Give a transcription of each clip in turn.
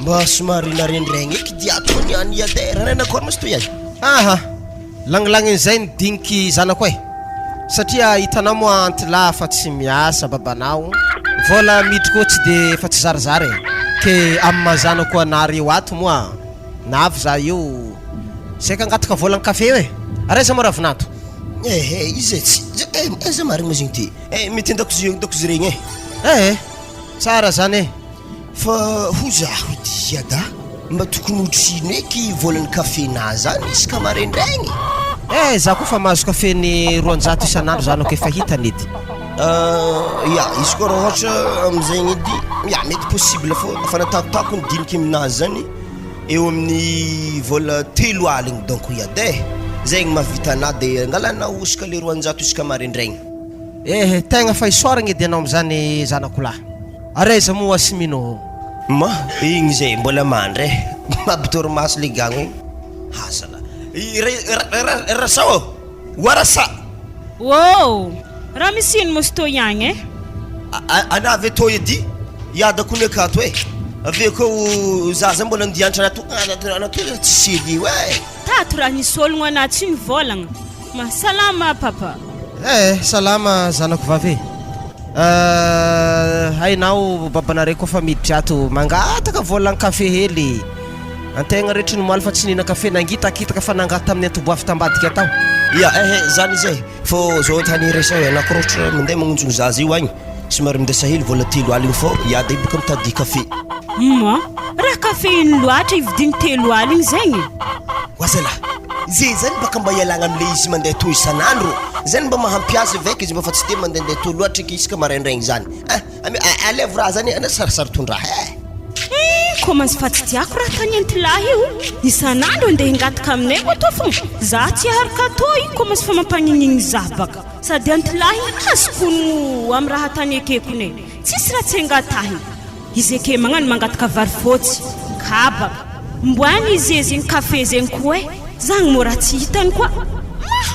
Mba somary narendregny eky diato fô niany iady e, raha nanakôry ma izy toy e? Aha! Langilangin'izay ny diniky zanako e! Satria hitanao moa antilahy fa tsy miasa babanao, vola midry koa tsy de efa tsy zarizary e! Ke amin'ny maha zanako anareo ato moa navy za io saika hangataka vola ny kafe io e! Ary aiza moa ravinanto? Ehe, izy e tsy, eh, aiza marigny ma zegny ty? Eh, mety an-dakozia an-dakozia regny e! Eh! Tsara zany e! Fa ho zaho ity Ada, mba tokony hotrino eky volan'ny kafe-na zany isaka maraindraigny. Eh, za koa fa mahazo kafe ny 200 isan'andro zanako efa hitany edy. Ya, izy koa raha ohatra amin'izegny edy, ya mety possible fô fa natakotako ny diniky aminazy zany eo amin'ny vola 30 donc i Ada e, zegny mahavita anah de angalanao isaka le 200 isaka maraindraigny. Eh, tegna fa isaoragna edy anao amizany zanako lahy. Ary aiza moa Asimino ô? Ma, igny zay mbola mandry eh. Mampitory-maso le gagno igny. Asa lah. I Rasa ô! Oa Rasa! Ô! Raha misy ino moa tô ihagny eh? Anà ave tô edy? Hiadako ny akato eh. Avy eo koa zaza mbola andeha hianatra anato anato tsy sérieux eh. Tato raha nisy ologno anà tsy nivôlagna. Ma, salama papa. Eh, salama zanako vavy e. Eh, hainao babanareo koa fa miditra ato mangataka volan kafe hely. Antegna rehetra nomaly fa tsy nihina kafe nangitakitaka fa nangaha tamin'ny antoboavy tambadika tao. Ya, eh eh, zany izy e. Fô zao tany resaho e, anako rotra mandeha magnonjogno zaza io agny. Somary mindesa hely vola 30 fô hiady ay boka mitady kafe. Humm raha kafe ino loatra ividigny 30 zegny? Oazala, ze zany baka mba ialagna amle izy mandeha tô isan'andro, zany mba mahampy azy aveka izy mba fa tsy de mandehandeha tô loatra eky isaka maraindraigny zany eh, alevo raha zany ana sarisarin-tondraha eh. Hum komantsy fa tsy tiako raha tany antilahy io, isan'andro andeha hingataka aminay koa tô fô, za tsy haharaka tô io komantsy fa mampagnignigny za baka. Sady antilahy azoko no am raha tany ekeko ne tsisy raha tsy angatahiny izy eke magnano mangataka vary fotsy, kabaka, mboany izy zegny kafe zegny koa e zagny mô raha tsy hitany koa mah!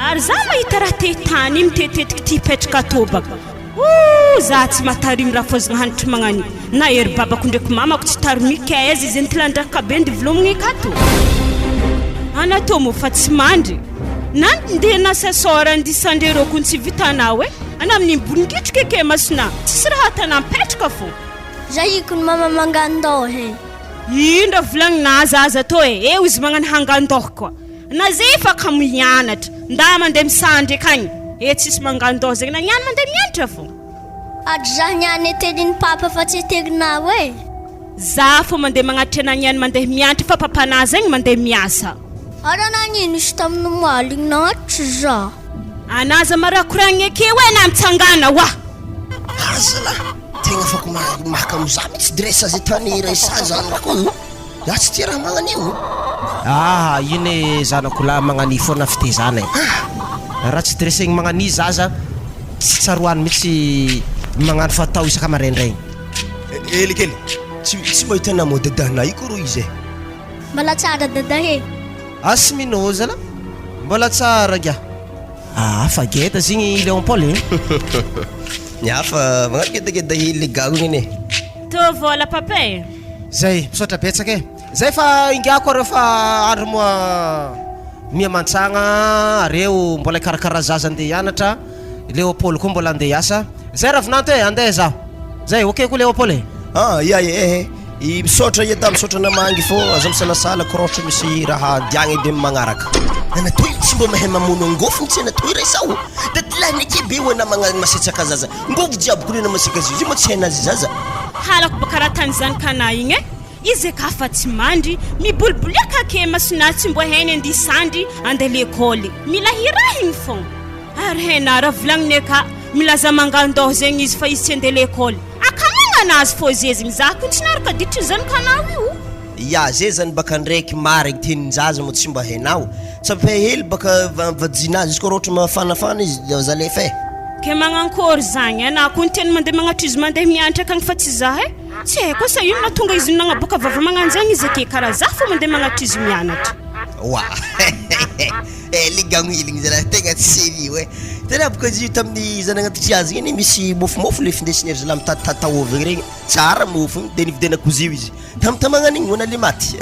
Ary za mahita raha te tany mitetetiky ty hipetraka atô baka Ooh za tsy matarimy rafozy mahanitry magnani na ery babako ndreky mamako tsy tarimiky aiza izy ntilandraka be ndy vilomigny akato ana tô moa fa tsy mandry na ndeha nasa sora ndy sandre rô kony tsy vitanao e ana amin'iny boningitroka eke masonà tsisy raha atana mipetraka fô. Zahiko ny mama mangandoha e. Ino raha volagninà zaza tô e eo izy magnano hangandoha koa. Na zay efa kamo hianatra. Nda mandeha misandry akagny. Eh tsisy mangandoha zegny na niany mandeha mianatra fô. Adry za niany etelin'i papa fa tsy eterinao e. Za fô mandeha magnatitra anah niany mandeha miantra fa papanah zegny mandeha miasa. Ara nagnino izy tamin'ny omaly igny nagnatitra za. Anah aza marakoragny akeo e na mitsangana oa. Aza lah, tegna afaka mahakamo za mitsy dress zay tany resa zany ko. Za tsy tia raha magnan'io. Ah iny e zanako lahy magnania foana fitezana e. Raha tsy dressegny magnania zaza tsy tsaroany mihitsy magnano fatao isaka maraindraigny. Ela kely, tsy tsy mahita anao dadanay ko rô izy e. Mbola tsara dada e. Asmino zala, mbola tsara ngiah. Ah fa geda zigny Léon Paul e. Ny hafa magnano gedageda hely le gago igny anie. Tô vôla papa e. Zay, misaotra betsaka e. Zay fa ingaiko areo fa andro moa miha mantsagna areo mbola hikarakara zaza andeha hianatra, Léopold koa mbola andeha hiasa. Zay Ravinanto e, andeha zaho. Zay, ok koa Léopold e. Ah, ia e, eh, eh. Misaotra ia da misaotra namangy fô aza misalasala korotra misy raha diagna edy amin'ny magnaraka. Ana toy tsy mba mahay mamono angôfo mitsy ana toy resao. Dadilahy neke be ho ana magnano masetsaka zaza. Ngôvo jiaby koa nena masiaka azy io, zay moa tsy hainazy zaza. Halako baka raha tany zany kana igny e! Izy eka fa tsy mandry, miboliboliaka ake masonà tsy mbo hainy andia sandry andeha lekôly, mila hirahigny fogna. Ary hainà raha volagniny eka, milaza mangandoha zegny izy fa izy tsy andeha lekôly. Akamagna anazy fô zezigny, za kony tsy naharaka ditry zany kanao io. Ya zay zany baka ndraiky marigny tenin-jaza moa tsy mba hainao. Tsy ampy hely baka vajinazy izy koa raha ohatra mafanafana izy de aza alefa e. Ke magnankôry zagny anah koa niteny mandeha magnatry izy mandeha mianatra akagny fa tsy zah e! Tsy haiko asa ino nahatonga izy nagnaboaka vava magnanjegny izy ake karaha zah fô mandeha magnatry izy mianatra. Wa! Eh le gagno-hiligny zalahy tegna tsy sérieux eh! Hitanao boka izy io tamin'ny za nagnatitry azy igny anie misy môfomôfo le findesin'ny ry zalahy mitatitatita ovy regny, tsara môfo igny de nividianako izy io izy. Tamitamanana igny hoana le maty.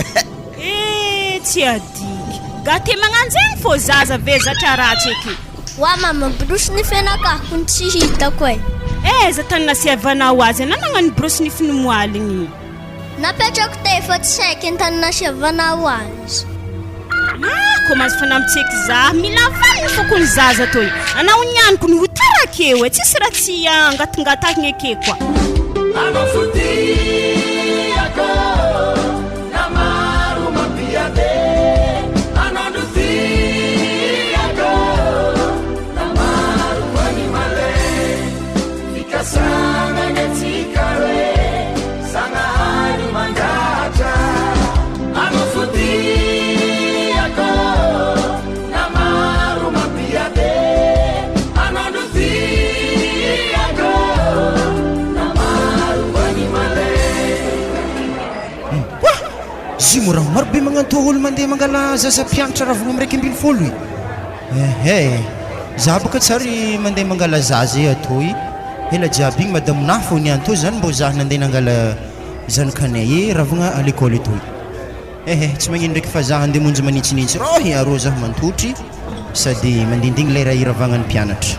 Eh tsy adika. Gâté magnano zegny fô zaza ve zatra ratsy eky. Wa mama borosy nify anakahy kony tsy hitako e. Aiza tany nasiavanao azy anao nagnano borosy nify nomoaligny. Napetrako teo fa tsy haiko ny tany nasiavanao azy. Ah komansy fa namitseky za mila vaniny foko ny zaza toy anao niany kony ho tara keo e tsisy raha tsy angatingatahigny eke koa. Anao fo tiako na maro mampiady Anao no tiako na maro koa ny malemy Fikasana ny antsika hoe Zagnahary mandratra Anao fo tiako na maro mampiady Anao no tiako na maro koa ny malemy. Wah! Zy moa raha maro be magnantoa olo mandeha mangala zaza mpianatra ravogna am 11 e! Ehe! Za boka tsary mandeha mangala zaza e atoy ela jiaby igny madamo nah fô niany tô zany mbô zah nandeha nangala zanakanay e ravogna à l'école etoy ehe tsy magnino ndraiky fa zah andeha monjy manitsinitsy rôhy arô zah mantotry sady mandindigny lera hiravagnan'ny mpianatra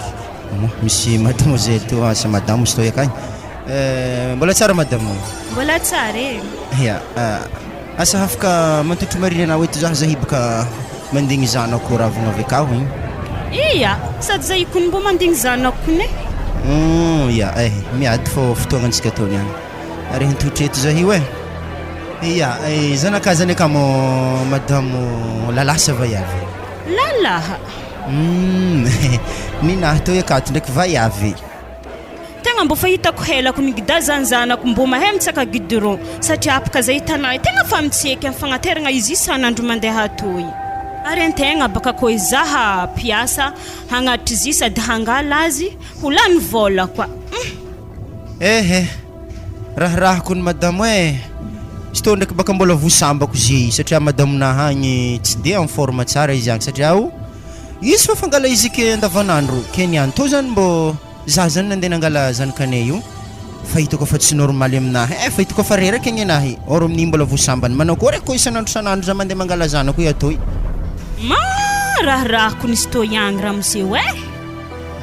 moa misy mademoiselle tô asa madamo izy tô akagny eh mbola tsara madamo Mbola tsara e. Ya Asa hafaka mantotry marina anao eto zah zahy boka mandigny zanako ravogna avy akao igny. Ia, sady zahy kony mbô mandigny zanako kony e. Hum ia eh, miady fô fotoagnantsika tô niany. Ary hantotry eto zahy io eh. Ia, zanakà zany akamo madamo Lalahy sa vaiavy? Lalaha. Hum, ninahy tô akato ndraiky vaiavy. Tegna mbô fa hitako helako ny gida zany zanako mbô mahay mitsaka goudron satria apaka zay hitanay tegna fa mitseky am fagnateragna izy isanandro mandeha atoy ary antegna baka kô izaha mpiasa hagnatitra izy sady hangala azy ho lany vôla koa hum. Ehe, raharahako ny madamo eh, izy tô ndraiky baka mbola vosambako ze satria madamo-nahy agny tsy de en forme tsara izy agny satria o izy fa fangala izy ke andavanandro ke niany tô zany mbô Za zany nandeha nangala zanakanay io fa hitako fa tsy normaly aminahy eh fa hitako fa reraka igny anahy or amin'igny mbola vo sambany manao akory ko isan'andro isan'andro za mandeha mangala zanako io atoy. Ma raharahako nisy tô ihany ramose eh!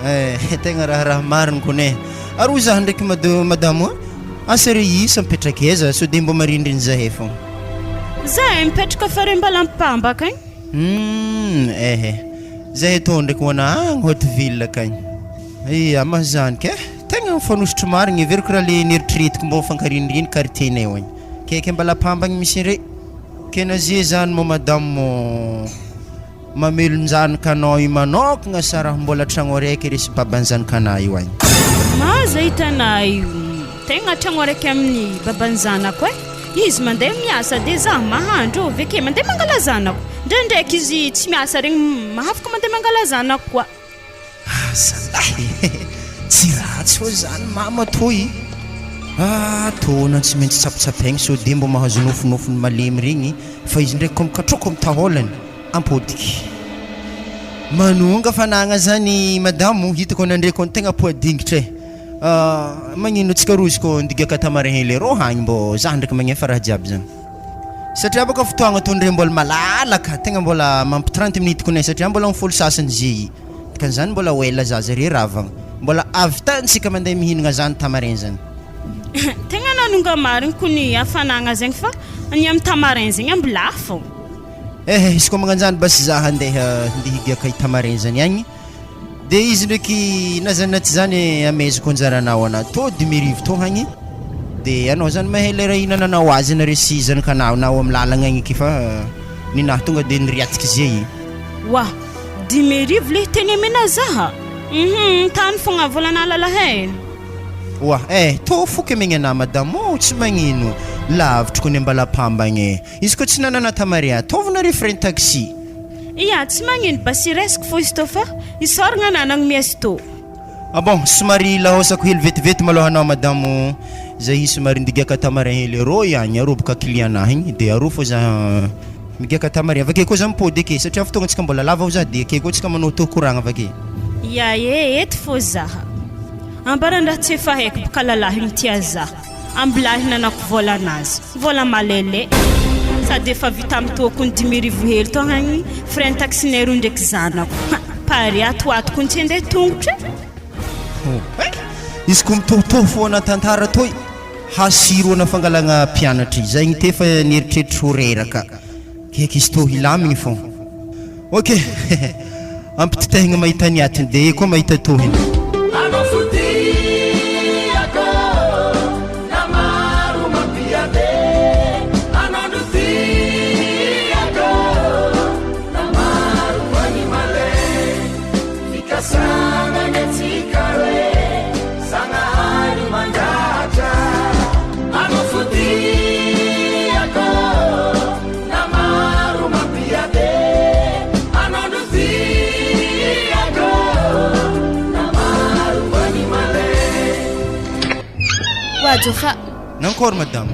Eh tegna raharaha marigny kony eh! Ary hoy za ndraiky mad- madamo a! Asa re isa mipetraka aiza sao de mbô marindrigny zahay fogna. Zahay mipetraka Farembalampambaka agny. Humm ehe zahay tô ndraiky ho ana agny haute ville akagny. Ia mahazany kay, tegna mifanosotro marigny, heveriko raha le nieritreretiko mbô mifankariniriny quartier-nay ao igny, kaiky Ambalapamba agny misy re, ke naze zany moa madame mamelon-janakanao io manôkagna sa raha mbola tragno araiky re sy baban-janakanà io agny? Maza hitanà io, tegna tragno araiky amin'ny baban-janako e, izy mandeha miasa de za mahandro avy ake mandeha mangala zanako, ndraindraiky izy tsy miasa regny mahafaka mandeha mangala zanako koa. Ah zalahy e! Tsy ratsy hoy zany mama toy ah! Taona tsy maintsy tsapitsapaigny sao dia mba mahazo nofinofiny malemy regny fa izy ndraiky ko mikatroka am taolany ampodiky. Manonga fanagna zany madamo hitako nandreko ny tegna poa dingitra e! Ah magnino antsika rozy ko ndigaka tamarin hely arô hagny mbô za ndraiky magnefa raha jiaby zany. Satria bôka fotoagna toy ndre mbola malalaka, tegna mbola mampy trente minutes kone satria mbola am folo sasany GI. Dikan'izany mbola ho ela zaza re ravagna. Mbola avitantsika mandeha mihinagna zany tamarin zany. Tegna nanonga marigny kony hafanagna zegny fa ny am tamarin zegny amby lafo. Ehe, izy koa magnanjany basy za handeha handeha higiaka i tamarin zany agny. De izy ndraiky na zany na tsy zany amezako anjaranao ana tô 5000 tô hagny de anao zany mahay lera ihinananao azy nareo sy zanakanao na ao am lalagna agny ake fa ninahy tonga de niriatiky zay. Wah! 5000 le tenemena zaha? Hum tany fogna volanà lalahy e! Wah! Eh! Tô foky amegny anà madame ô! Tsy magnino! Lavitry kony Ambalapambagna e! Izy koa tsy nanana tamarin ataovy nareo frais ny taxi! Ia, tsy magnino basy raisiko fô izy tô fa isaoragna anà nagnome azy tô. Ah bon, somary laosako hely vetivety malôha anao madamo zahi somary ndigaka tamarin hely arô ihagny arô boka client-nahy igny de arô fô za. Migiaka tamary. Avake koa za mipody ake satria fotoagna tsika mbola lava hoza de ake koa tsika manao tour koragna avake. Ya e eto fô zaha. Ambarandraha tsy efa haiko boka lalahy mitia zaha. Ambilahy nanako vola anazy. Vola malele. Sady efa vita mitôko ny 5000 hely tô hagny frais ny taxinay roa ndraiky zanako. Ha! Pare ato ho ato ko tsy andeha tongotro e. Oay! Izy ko mitohitohy foana tantara toy. Hasiroana fangalagna mpianatry zay gny te fa nieritreritry ho reraka keky izy tô hilamigny fô. Ok ampititehigna mahita ny atiny de eo koa mahita tohiny. Anao fo tiako na maro mampiady Anao no tiako na maro animale Fikasana ny antsika hoe Zagnahary mandratra Anao fo tiako Na maro mampiady Anao no tiako Na maro animale Oa Jofa. Nankôry madame?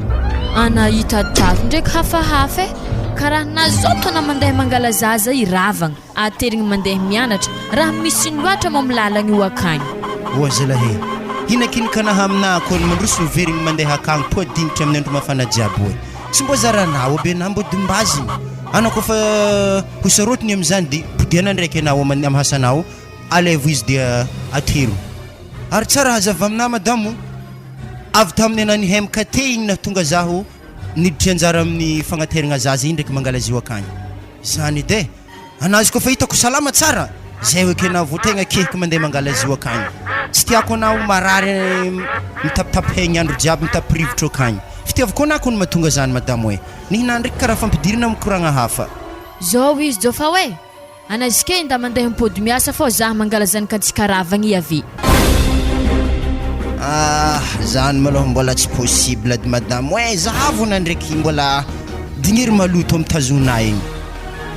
Ana hita tafo ndraiky hafahafa e! Karaha nazoto ana mandeha mangala zaza i ravagna. Aterigny mandeha mianatra, raha misy loatra moa am lalagny io akagny. Oa zalahy e! Hinakinikanaha aminah kony mandroso miverigny mandeha akagny toa dinitra amin'ny andro mafana jiaby oe! Tsy mbô zaranao aby anah mbô dimbazigny! Anah kôfa ho sarotiny amizany de podiana ndraiky anah ao am hasanao alaivo izy dia atero. Ary tsara hazava aminah madamo, avy tamin'ny anah nihemka te igny nahatonga zaho niditry anjara amin'ny fagnateragna zaza igny ndraiky mangala azy io akagny. Zany edy e! Anazy koa fa hitako salama tsara, zay hoe kena vao tegna kehiky mandeha mangala azy io akagny. Tsy tiako anao marary mitapitapy hegny andro jiaby mitapy rivotro akagny. Fitiavako anah kony mahatonga zany madamo e! Nihinà ndraiky karaha fampidirina am koragna hafa. Zao izy Jofa oe! Anazy kay nda mandeha mipody miasa fô zah mangala zanakantsika ravagna i ave. Ah zany malôha mbola tsy possible ady madamo eh! Zahavo ana ndraiky mbola digniry maloto am tazonà igny.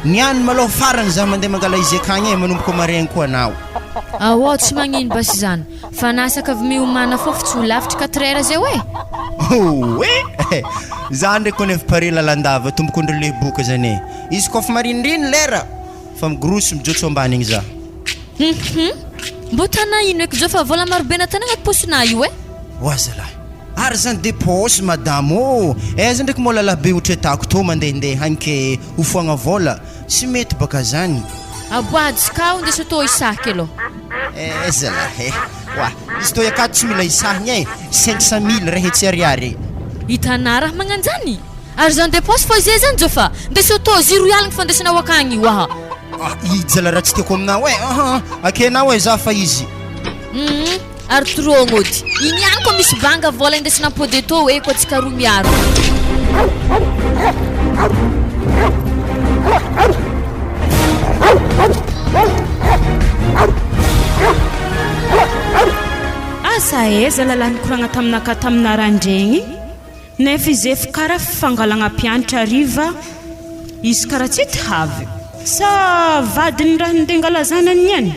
Ny any malôha farany zah mandeha mangala izy akagny eh manomboka maraigny koa anao. Aoa tsy magnino basy zany fa nasaka avy miomana fô fa tsy ho lavitry quatre heures zay oe. Oe! Zah ndraiky kony efa pare lalandava tomboko ndry lehiboka zany eh! Izy kôfa mariniriny lera fa migrosy mijotso ambany igny zah. Hum mbô tana ino eky zao fa vola marobe natana agnaty paosinà io eh. Oa zalahy! Ary zany de paosy madamo ô! Aiza ndraiky moa lalahy be ohatry atako tô mandehandeha agny ke ho foagna vôla, tsy mety baka zany. Aboajo ka ondeso tô isaky aloha. Eh zalahy eh! Oa! Izy tô akato tsy mila isahigna eh! 500 mille ray hetsy ariary eh! Hitanà raha magnanjany? Argent de poche fa izay zany Jofa! Ndeso tô ziro aligny fandesanao akagny io aha! Ah! Idy zalahy raha tsy tiako aminao eh! Aha! Akenao eh za fa izy. Humm ary trogno ody. Iny ihany koa misy banga vola indesina am-pody eto hoe koa tsika roa miaro. Asa aiza lalahy nikoragna taminakahy taminarandregny nefa izy efa kara fangalagna mpianatra hariva izy kara tsy tihavy sa vadiny raha nindengala zanany niany?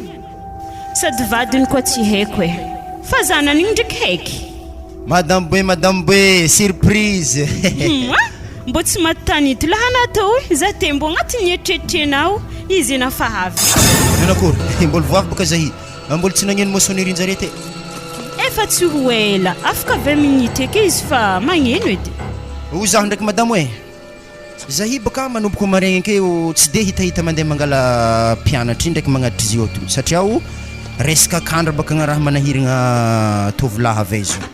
Sady vadiny koa tsy haiko e. Fa zanany igny ndraiky haiky. Madame Boe, Madame Boe, surprise! Hum a! Mbô tsy maty tany ito lahy anah tô e, za te mbô agnatin'ny eritreritrenao izy enah fa avy. Nanakory? Mbôla voavy bôka zahy, mbôla tsy nagneno maçonnerie-njare te. Efa tsy ho ela, afaka vingt minutes eke izy fa magneno edy. Ho zaho ndraiky madamo e! Zahi boka manomboka maregny akeo tsy de hitahita mandeha mangala mpianatra iny ndraiky magnatitra izy io ato satria o resaka kandra baka gna raha manahiragna tovolahy avy aiza io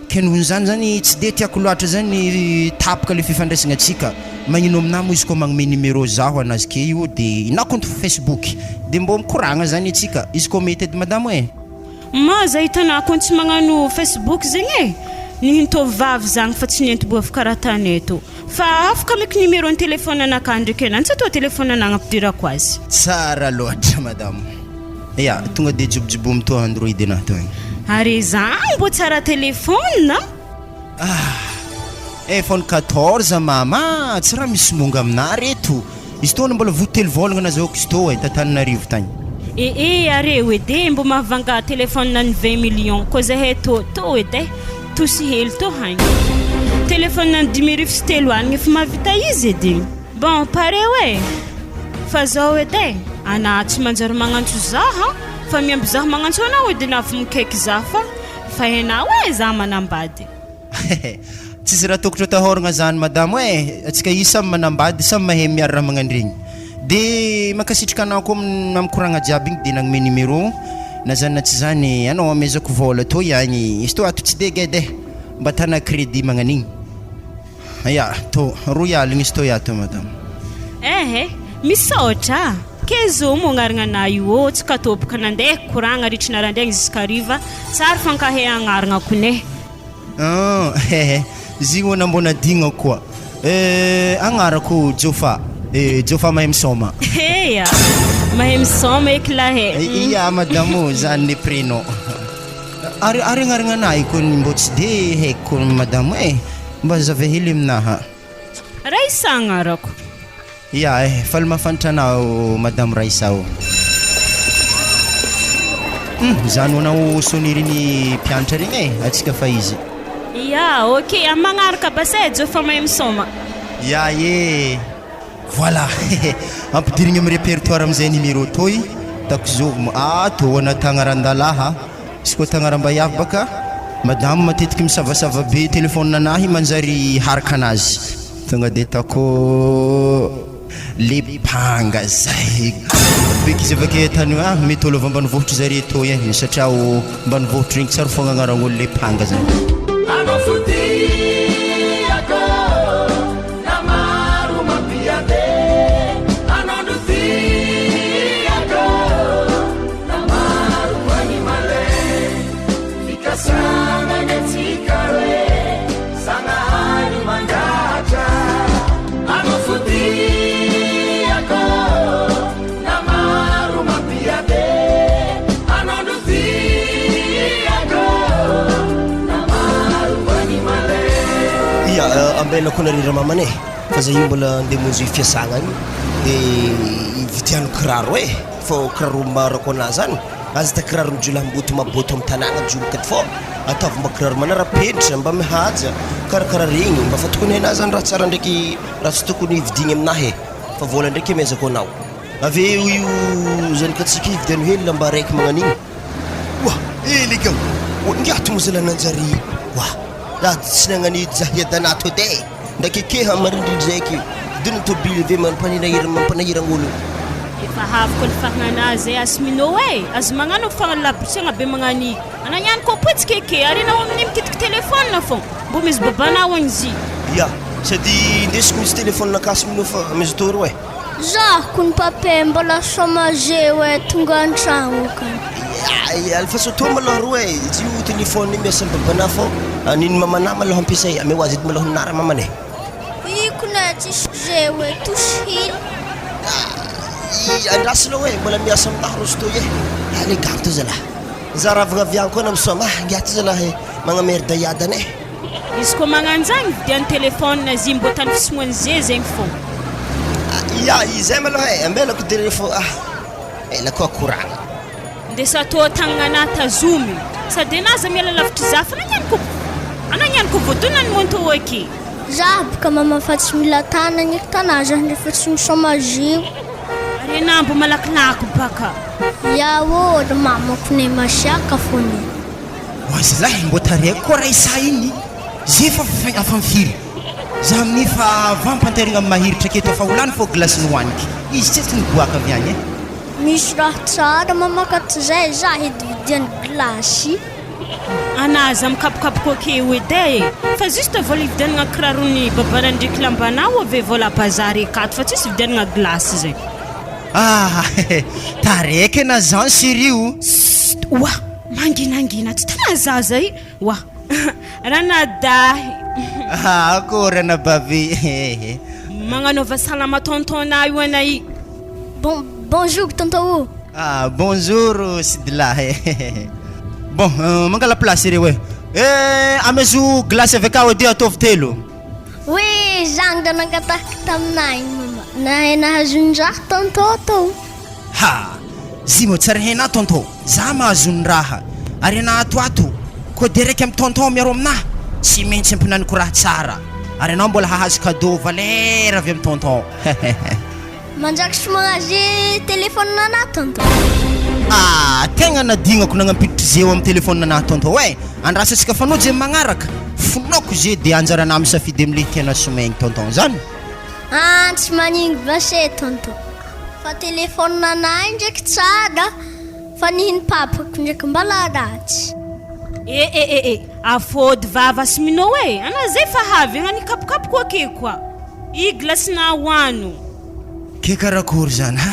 ke nohon'izany zany tsy de tiako loatra zany tapaka le fifandraisagna antsika magnino aminah moa izy koa magnome numéro zaho anazy ke io de na compte facebook de mbô mikoragna zany antsika izy koa mety edy madamo e. Ma za hitanà kony tsy magnano facebook zegny e! Nihintovavy zagny fa tsy nientim-boavy karaha tanay tô. Fa afaka ameko numéro ny téléphone anakahy ndraiky anà tsy atao téléphone anà agnampidirako azy. Tsara loatra madame. Ya, tonga dia jibojibomy toa android anah toa igny. Are zagny mbô tsara téléphone a! Ah! iPhone 14 mama a! Tsy raha misy monga aminah reto. Izy toa mbola voa telo vôlagna nazahoako izy toa e, t'Antananarivo tagny. Eh eh areo edy e mbô mahavanga téléphone any 20 millions koa zahay tô tô edy eh tosy hely tô hagny téléphone any 350 aligny efa mahavita izy edy. Bon, pareo e! Fa zao edy e, anà tsy manjary magnantso zah an, fa miamby zah magnantso anao edy na avy mikaiky zah fa fa hainao e zah manambady. Tsisy raha tokotry atahoragna zany madamo e, atsika io samy manambady samy mahay miaro raha magnandregny. De mankasitraka anao koa am koragna jiaby igny de nagnome numéro na zany na tsy zany anao amezako vôla tô ihagny izy tô ato tsy de geda e, mba tana crédit magnan'igny. Ya, tô roy aligny izy tô ato madamo. Ehe, misaotra a! Ke zo moa agnarana anah io ô, tsy katôbika nandeha koragna ritry narandraigny zisk'hariva, tsary fankahe agnarana kone. An, hehe, zigny hoana mbô nadignako koa. Eh, agnarako Jofa, eh, Jofa mahay misaoma. Heya, mahay misaoma eky lahy e. Ya madamo ô, zany le prénom. Ary ary agnarana anahy kony mbô tsy de haiko kony madamo e, mba azavay hely aminaha. Raissa agnarako. Ya eh, faly mahafantatra anao madamo Raissa ô. Hum, zany hoana ho sonnerie-ny mpianatra regny e, atsika fa izy. Ya, ok, amin'ny magnaraka basa e, Jofa mahay misaoma. Ya e. Voilà! Ampidirigny amin'ny répertoire amizay numéro toy, takizovy moa, ah toa tagnaran-dalahy a, izy koa tagnaram-baiavy baka madamo matetiky misavasava be téléphone anahy manjary haraka anazy. Tonga de ataoko le banga zay. Beky izy avake tany ah mety olo avy ambanivohitry zare toy eh satria o ambanivohitry regny tsary fogna agnaran'olo le panga zany. Anao fo tiako Na maro mampiady Anao no tiako Na maro animale Fikasana ny antsika roe Zagnahary mandratra Anao fo tiako Na maro mampiady Anao no tiako Na maro animale Ia, ambelako nareo ramamana e, fa za io mbola andeha hamonjy fiasagna agny de ividiano kiraro e, fô kiraro marako anahy zany aza ta kiraron'ny jiolahimboto maboto am tanagna joloka ty fô ataovy mba kiraro manara-penitra mba mihaja karakara regny mba fa tokony hainà zany raha tsara ndraiky raha tsy tokony vidigny aminahy e, fa vôla ndraiky amezako anao. Avy eo io zanakatsika io vidiano hely lamba araiky magnan'igny. Oa! Eh le gars! Oa ingahy to moa zalahy nanjary oa! Raha tsy nagnano jahiadana to edy e! Ndraiky ekeha marindrindry zay Dino ny tobily ve mampanirahira mampanahiragna olo. Efa haviko ny fagnana azy e Asmino e! Aza magnano fagnalabotsiagna be magnano i. Anao ihany koa potsika eke ary enao amin'iny mikitiky téléphone fô. Mbô misy babanao agny izy. Ya! Sady indesiko misy téléphone Asmino fa amaiza tô reo e. Zaho kony pape mbola chômage oe tonga antragno ka. Ay alefaso tô malôha roa e, izy io téléphone io miasa am babanah fô niny mamanah malôha ampiasay, ameo azy edy malôha ninara mamany e. Io kony e tsisy jeu oe touche hely. Ay andraso aloha e, mbola miasa aminah roso toy e, allez garo to zalah. Za ravagna avy agny koa na misaoma ah, ngiahy ty zalah e, magnamerda hiadana e. Izy koa magnanjagny vidiano téléphone zy mbô tany fisomoany ze zegny fô. Ya izay malôha e, ambelako de ref ah, ela koa koragna. Ndesa atao tagnana anah tazomy sady anah aza miala lavitry za fa nagnano ko anah niany ko voadona ny monto aky. Za boka mama fa tsy mila tanagna eky tanà za ndray fa tsy misaoma zio. Ary anah mbo malakilaky baka. Ya ô ry mamako ne masiaka fone. Oa zalahy mbô tareko koa Raissa igny ze fa afa mifiry za amin'igny fa vampanterigna am mahiritra aketo efa ho lany fô glace nohaniky izy tsy tsy niboaka avy agny e. Misy raha tsara mamakaty zay za edy vidiany glace. Ana aza mikapokapoka ok edy e! Fa juste vola ividianagna kiraron'ny babana ndreky lambanao ave vola bazary akato fa tsisy ividianagna glace zay. Ah taraiky ena zany chérie o! Sst oa! Manginangina tsy tena zaza i! Oa! Ranadahy! Ah akory anabavy eh! Magnanaova salama tonton-na io ana i! Bon bonjour tonton o! Ah bonjour sidilahy eh! Bon mangala place ireo eh! Eh amezo glace avy akao edy ataovy telo. Oui zany da nangatahiko taminah igny mama nahay nahazon-draha tonton tô. Ha! Zy moa tsy rehenah tonton, za mahazo ny raha, ary anah ato ato, koa de raiky amy tonton miaro aminah, tsy maintsy ampinaniko raha tsara. Ary anao mbola hahazo cadeau valera avy amin'ny tonton. Manjary sy magnaze téléphone anah tonton. Ah, tegna nadignako nagnampiditry zeo amin'ny téléphone anah tonton eh! Andrasantsika fanojo amin'ny magnaraka. Fonoako ze de anjaranah misafidy amle tianah somaigny tonton zany. Ah, tsy magnino base tonton. Fa téléphone anah io ndraiky tsara fa ny ny papako ndraiky mbala ratsy. Eh eh eh eh, afôdy vava sy minô eh, anà zay fa havy agnany kapokapoko ake koa. I glace na hoano. Ke karakory zany ha!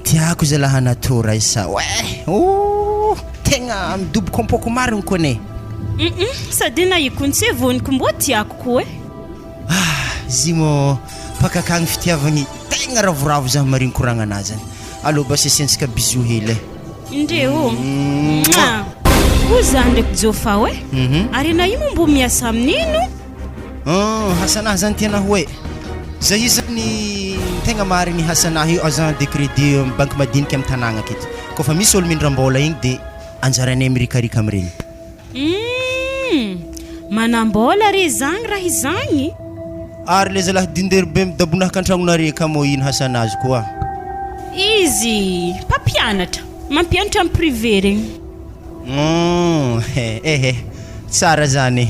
Tiako zalahy anatoa Raissa eh! Ooh! Tegna midoboko am-poko marigny kony e! Hum sady na i kony tse voniko mbô tiako koa e! Ah! Zimo mpakakagny fitiavagny tegna ravoravo zah marigny koragna anah zany. Alô basy asiantsika bisous hely e! Ndre ô! Mouah! Hoy zah ndraiky Jôfao e! Ary anah io moa mbô miasa amin'ino? Hum, Hasanah zany tianao hoe. Zay io zany tegna marigny Hasanah io agent de crédit am banky madiniky am tanagna aketo. Kôfa misy ôlo mindram-bôla igny de anjaranay mirikarika amregny. Humm! Manam-bôla re zagny raha izagny? Ary le zalahy dindery be midabonahaka antragnonare ka mô ino Hasanah azy koa? Izy mpampianatra, mampianatra am privé regny. Humm eh eh tsara zany eh.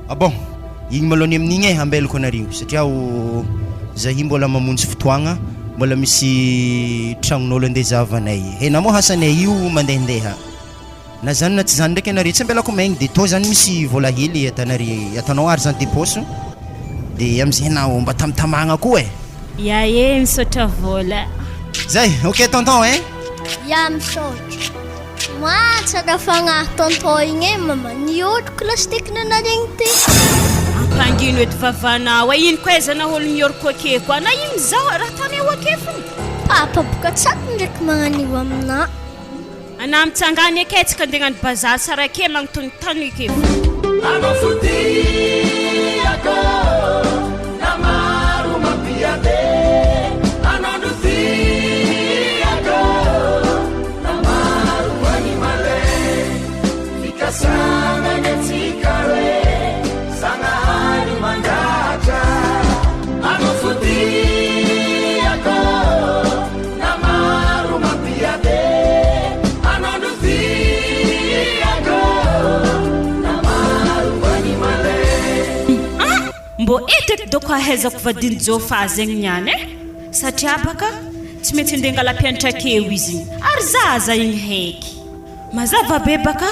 Ah bon, igny malôha ny amin'igny eh ambelako anareo satria o zahay mbola mamonjy fotoagna mbola misy tragnon'ôlo andeha zahavanay. Hena moa hasanay io mandehandeha. Na zany na tsy zany ndraiky anareo tsy ambelako maigny de tô zany misy vôla hely atanare atanao argent de poche de amizay enao mba tamitamagna koa eh. Ya eh misaotra vôla. Zay, ok tonton eh. Ya misaotra. Moi tsara fagnahy tonton igny e mama nioriko plastique nanaregny ty. Ampangino eto vavanao e, ino koa aizana olo mioriko ake koa, na ino mizaha raha taneo ake fona. Papa boka tsako ndraiky magnan'io aminah. Anah mitsangana eke tsika andeha hagnano bazary sara ake magnontonontany eke fona. Anao fo tiako na maro mampiady Anao no tiako na maro any malin Fikasana ny antsika hoe Zagnahary mandratra Anao fo tiako na maro mampiady Anao no tiako na maro any malin Ah! Mbô eto eky dôko ahaizako vadin'i Jôfa zegny niany e! Satria baka tsy maintsy andeha hangala-pianatra akeo izy igny, ary za aza igny heky. Mazava be baka,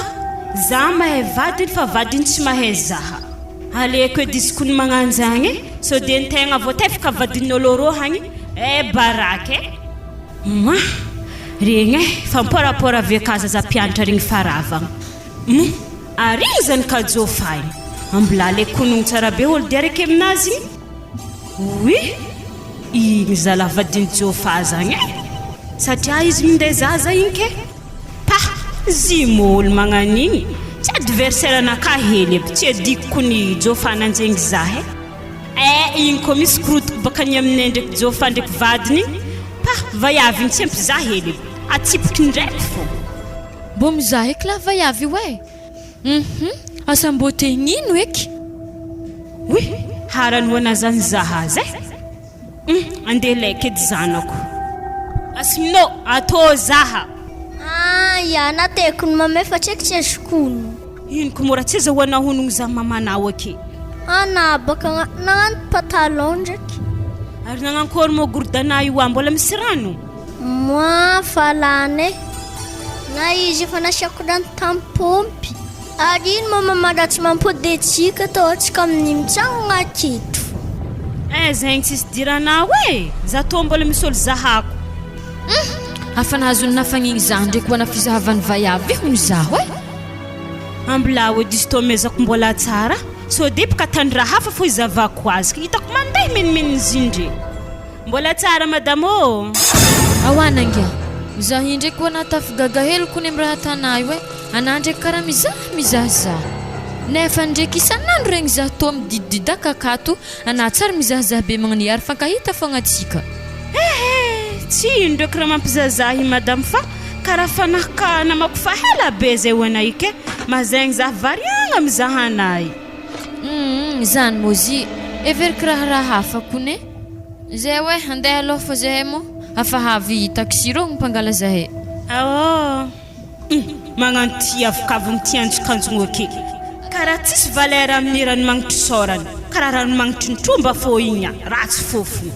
za mahay vadiny fa vadiny tsy mahay zaha. Aleoko edy izy kony magnanjagny e, sao dia ny tegna voatefaka vadin'ôlo rô hagny eh baraka e. Mah! Regny e, fa mipôrapôra avy aka zaza mpianatra regny fa ravagna. Hum! Ary igny zany ka Jôfa igny, ambola aleoko konogno tsara be ôlo dia araiky aminazy igny. Oui! Igny zalah vadin'i Jôfa zagny e! Satria izy minday zaza igny ke! Pah! Zimo olo magnan'igny! Tsy adversaire anakahy hely aby, tsy adikoko ny Jôfa nanjengy zah e! Eh! Igny koa misy korotiko bakany aminay ndraiky Jôfa ndraiky vadiny igny! Pah! Vaiavy igny tsy ampy zah hely aby! Atsipiko indraiky fô! Mbô mizaha eky lah vaiavy io e! Hum asa mbô te hino eky. Oui, haranoana zany zaha aza e! Hum andeha laiky edy zanako. Asimino, atô zaha. Ah ya, nateko ny mamefa tsy eky tsy azoko ono. Ino ko mora tsy azahoana honogno za mamanao ake. Ana baka nagnano patalon ndraiky. Ary nagnankory moa gorodana io ah mbola misy rano? Moi fa lany e! Na izy efa nasiako rano tam paompy ary iny mama maratsy mampody antsika tao antsika amin'ny mitsangana aketo fô. Eh zegny tsisy idiranao e! Za tô mbola misy olo zahako. Hum! Afa nahazo ny nafagnigny za ndreky ho ana fizahavan'ny vaiavy hono zaho e! Ambilao edy izy tô mezako mbola tsara sao de bka tany raha hafa fô izavako azy hitako mandeha menimenizindre. Mbola tsara madame ô! Ahoana angia? Mizaha indreky ho anah tafigaga hely kony am raha tanà io e! Anah ndreky karaha mizaha mizahazaha. Nefa ndreky isan'andro regny zah toa mididididaka akato, anah tsary mizahazaha be magnania ary fankahita fogna tsika. Ehe! Tsy ino ndreky raha mampizahazaha i madame fa karaha fanahy ka namako fa ela be zay ho anah io ke! Mazaigny zah variagna mizaha anah io. Humm zany mozy heveriko raharaha hafa kony e! Zay oe andeha aloha fa zahay moa afa havy taxi reo gny mpangala zahay. Aoo hum magnano ty avokavogny ty anjokanjogno ake karaha tsisy valeur amin'ny ranomagnitry sôrany karaha ranomagnitry ny tromba fô igny a ratsy fofogno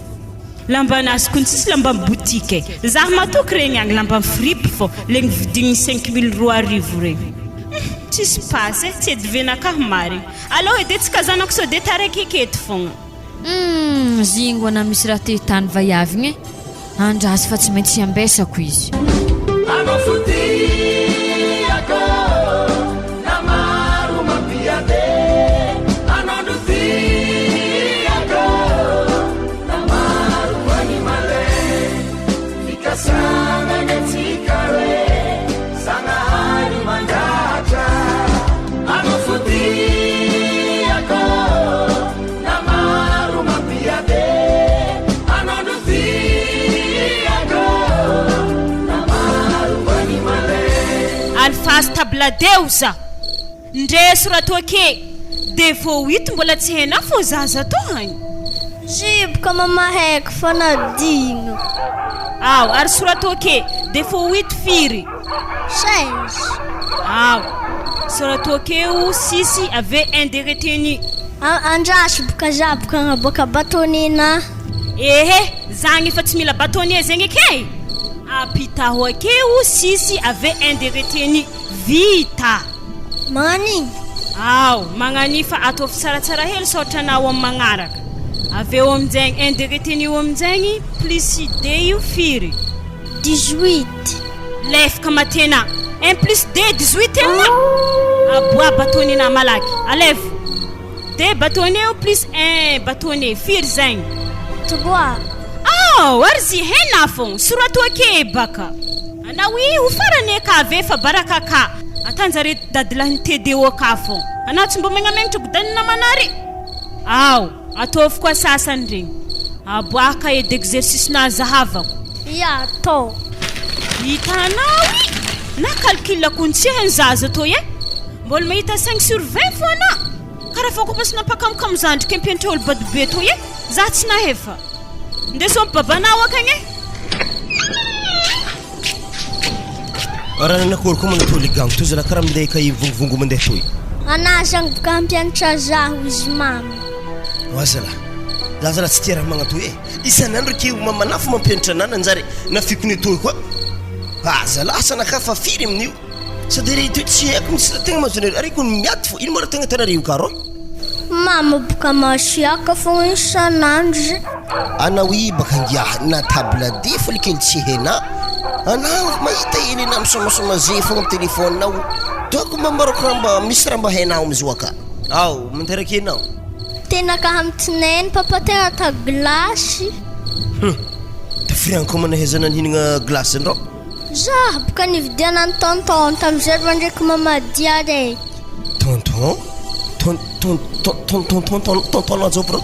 lambanazy kony tsisy lamba am boutique e zah matoky regny agny lamba am fripy fô le nividigny 5002 regny hum tsisy pasy e tsy edivenakahy marigny alô edy tsika zanako sode taraiky aketo fogna. Humm zingo ana misy raha te hitany vaiavy igny e! Andraso fa tsy maintsy hiambesako izy. Anao fo tiako na maro mampiady Anao no tiako na maro koa ny malin Fikasana ny antsika re Zagnahary mandratra Anao fo tiako Na maro mampiady Anao no tiako Na maro koa ny malin Alphase tabladeo za ndre sorato ake de vao ito mbola tsy hainao fô zaza tô agny. Ziboka mama haiko fa nadigno. Ao ary sorato ake de fô ito firy? 16. Ao sorato akeo six ave un de retenu. Andraso boka za boka agnaboaka bâtonnet na. Ehe zagny efa tsy mila bâtonnet zegny eke e! Apitaho akeo six ave un de retenu. Vita! Magnan'igny? Ao, magnan'io fa ataovy tsaratsara hely saotra anao amin'ny magnaraka. Avy eo aminjaigny un de retenu io aminjaigny plus deux io firy? 18. Lefaka matena un plus deux 18 amina! Aboaha bâtonnet-na malaky, alevo! Deux bâtonnet io plus un bâtonnet firy zaigny? Trois. Ao! Ary zy hena fôgna, sorato ake baka! Anao i ho farany e ka ve fa baraka ka atanjare dadilahy ny TDO ka fô anao tsy mbo megnamengnitra godan'ny namanare ao ataovy koa sasany regny aboaha cahier d'exercice na zahavako. Ia atao. Hitanao i na calcul kony tsy hainy zaza toy e mbola mahita cinq sur 20 fô anao karaha fa koa sy nampakamokamo zandriky ampiantra olo bado be toy e za tsy nahefa ndeso am babanao akagny e. Raha nanakory koa manao toy ligango toy zalahy karaha mindeha kay vongivongo mandeha toy. Anah zagny boka hampianatra zaho izy mama. Oa zalahy, za zalahy tsy tia raha magnatoy e. Isan'andro ke mamanah fo mampianatra anah nanjary nafikony toy koa. Ah zalahy sanakà fa firy amin'io. Sady re toy tsy haiko mitsy raha tegna mahazo anareo ary kony miady fo ino moa raha tegna atanareo ka rô. Mama boka masiaka fogna isan'andro ze. Anao i baka ngiahy na table de fo le kely tsy hena anao mahita eny na misomasoma ze fogna am telephone ao donc mba mbarako raha mba misy raha mba hainao amizao aka. Ao miteraka enao. Tena ka hamtineny papa tegna ta glace. Hum tafiriagna koa manahaizana nihinagna glace ndrô. Zah boka nividianan'i tonton tamizay roa ndraiky mamadia araiky. Tonton? Ton ton ton ton ton ton ton tonton anao bro?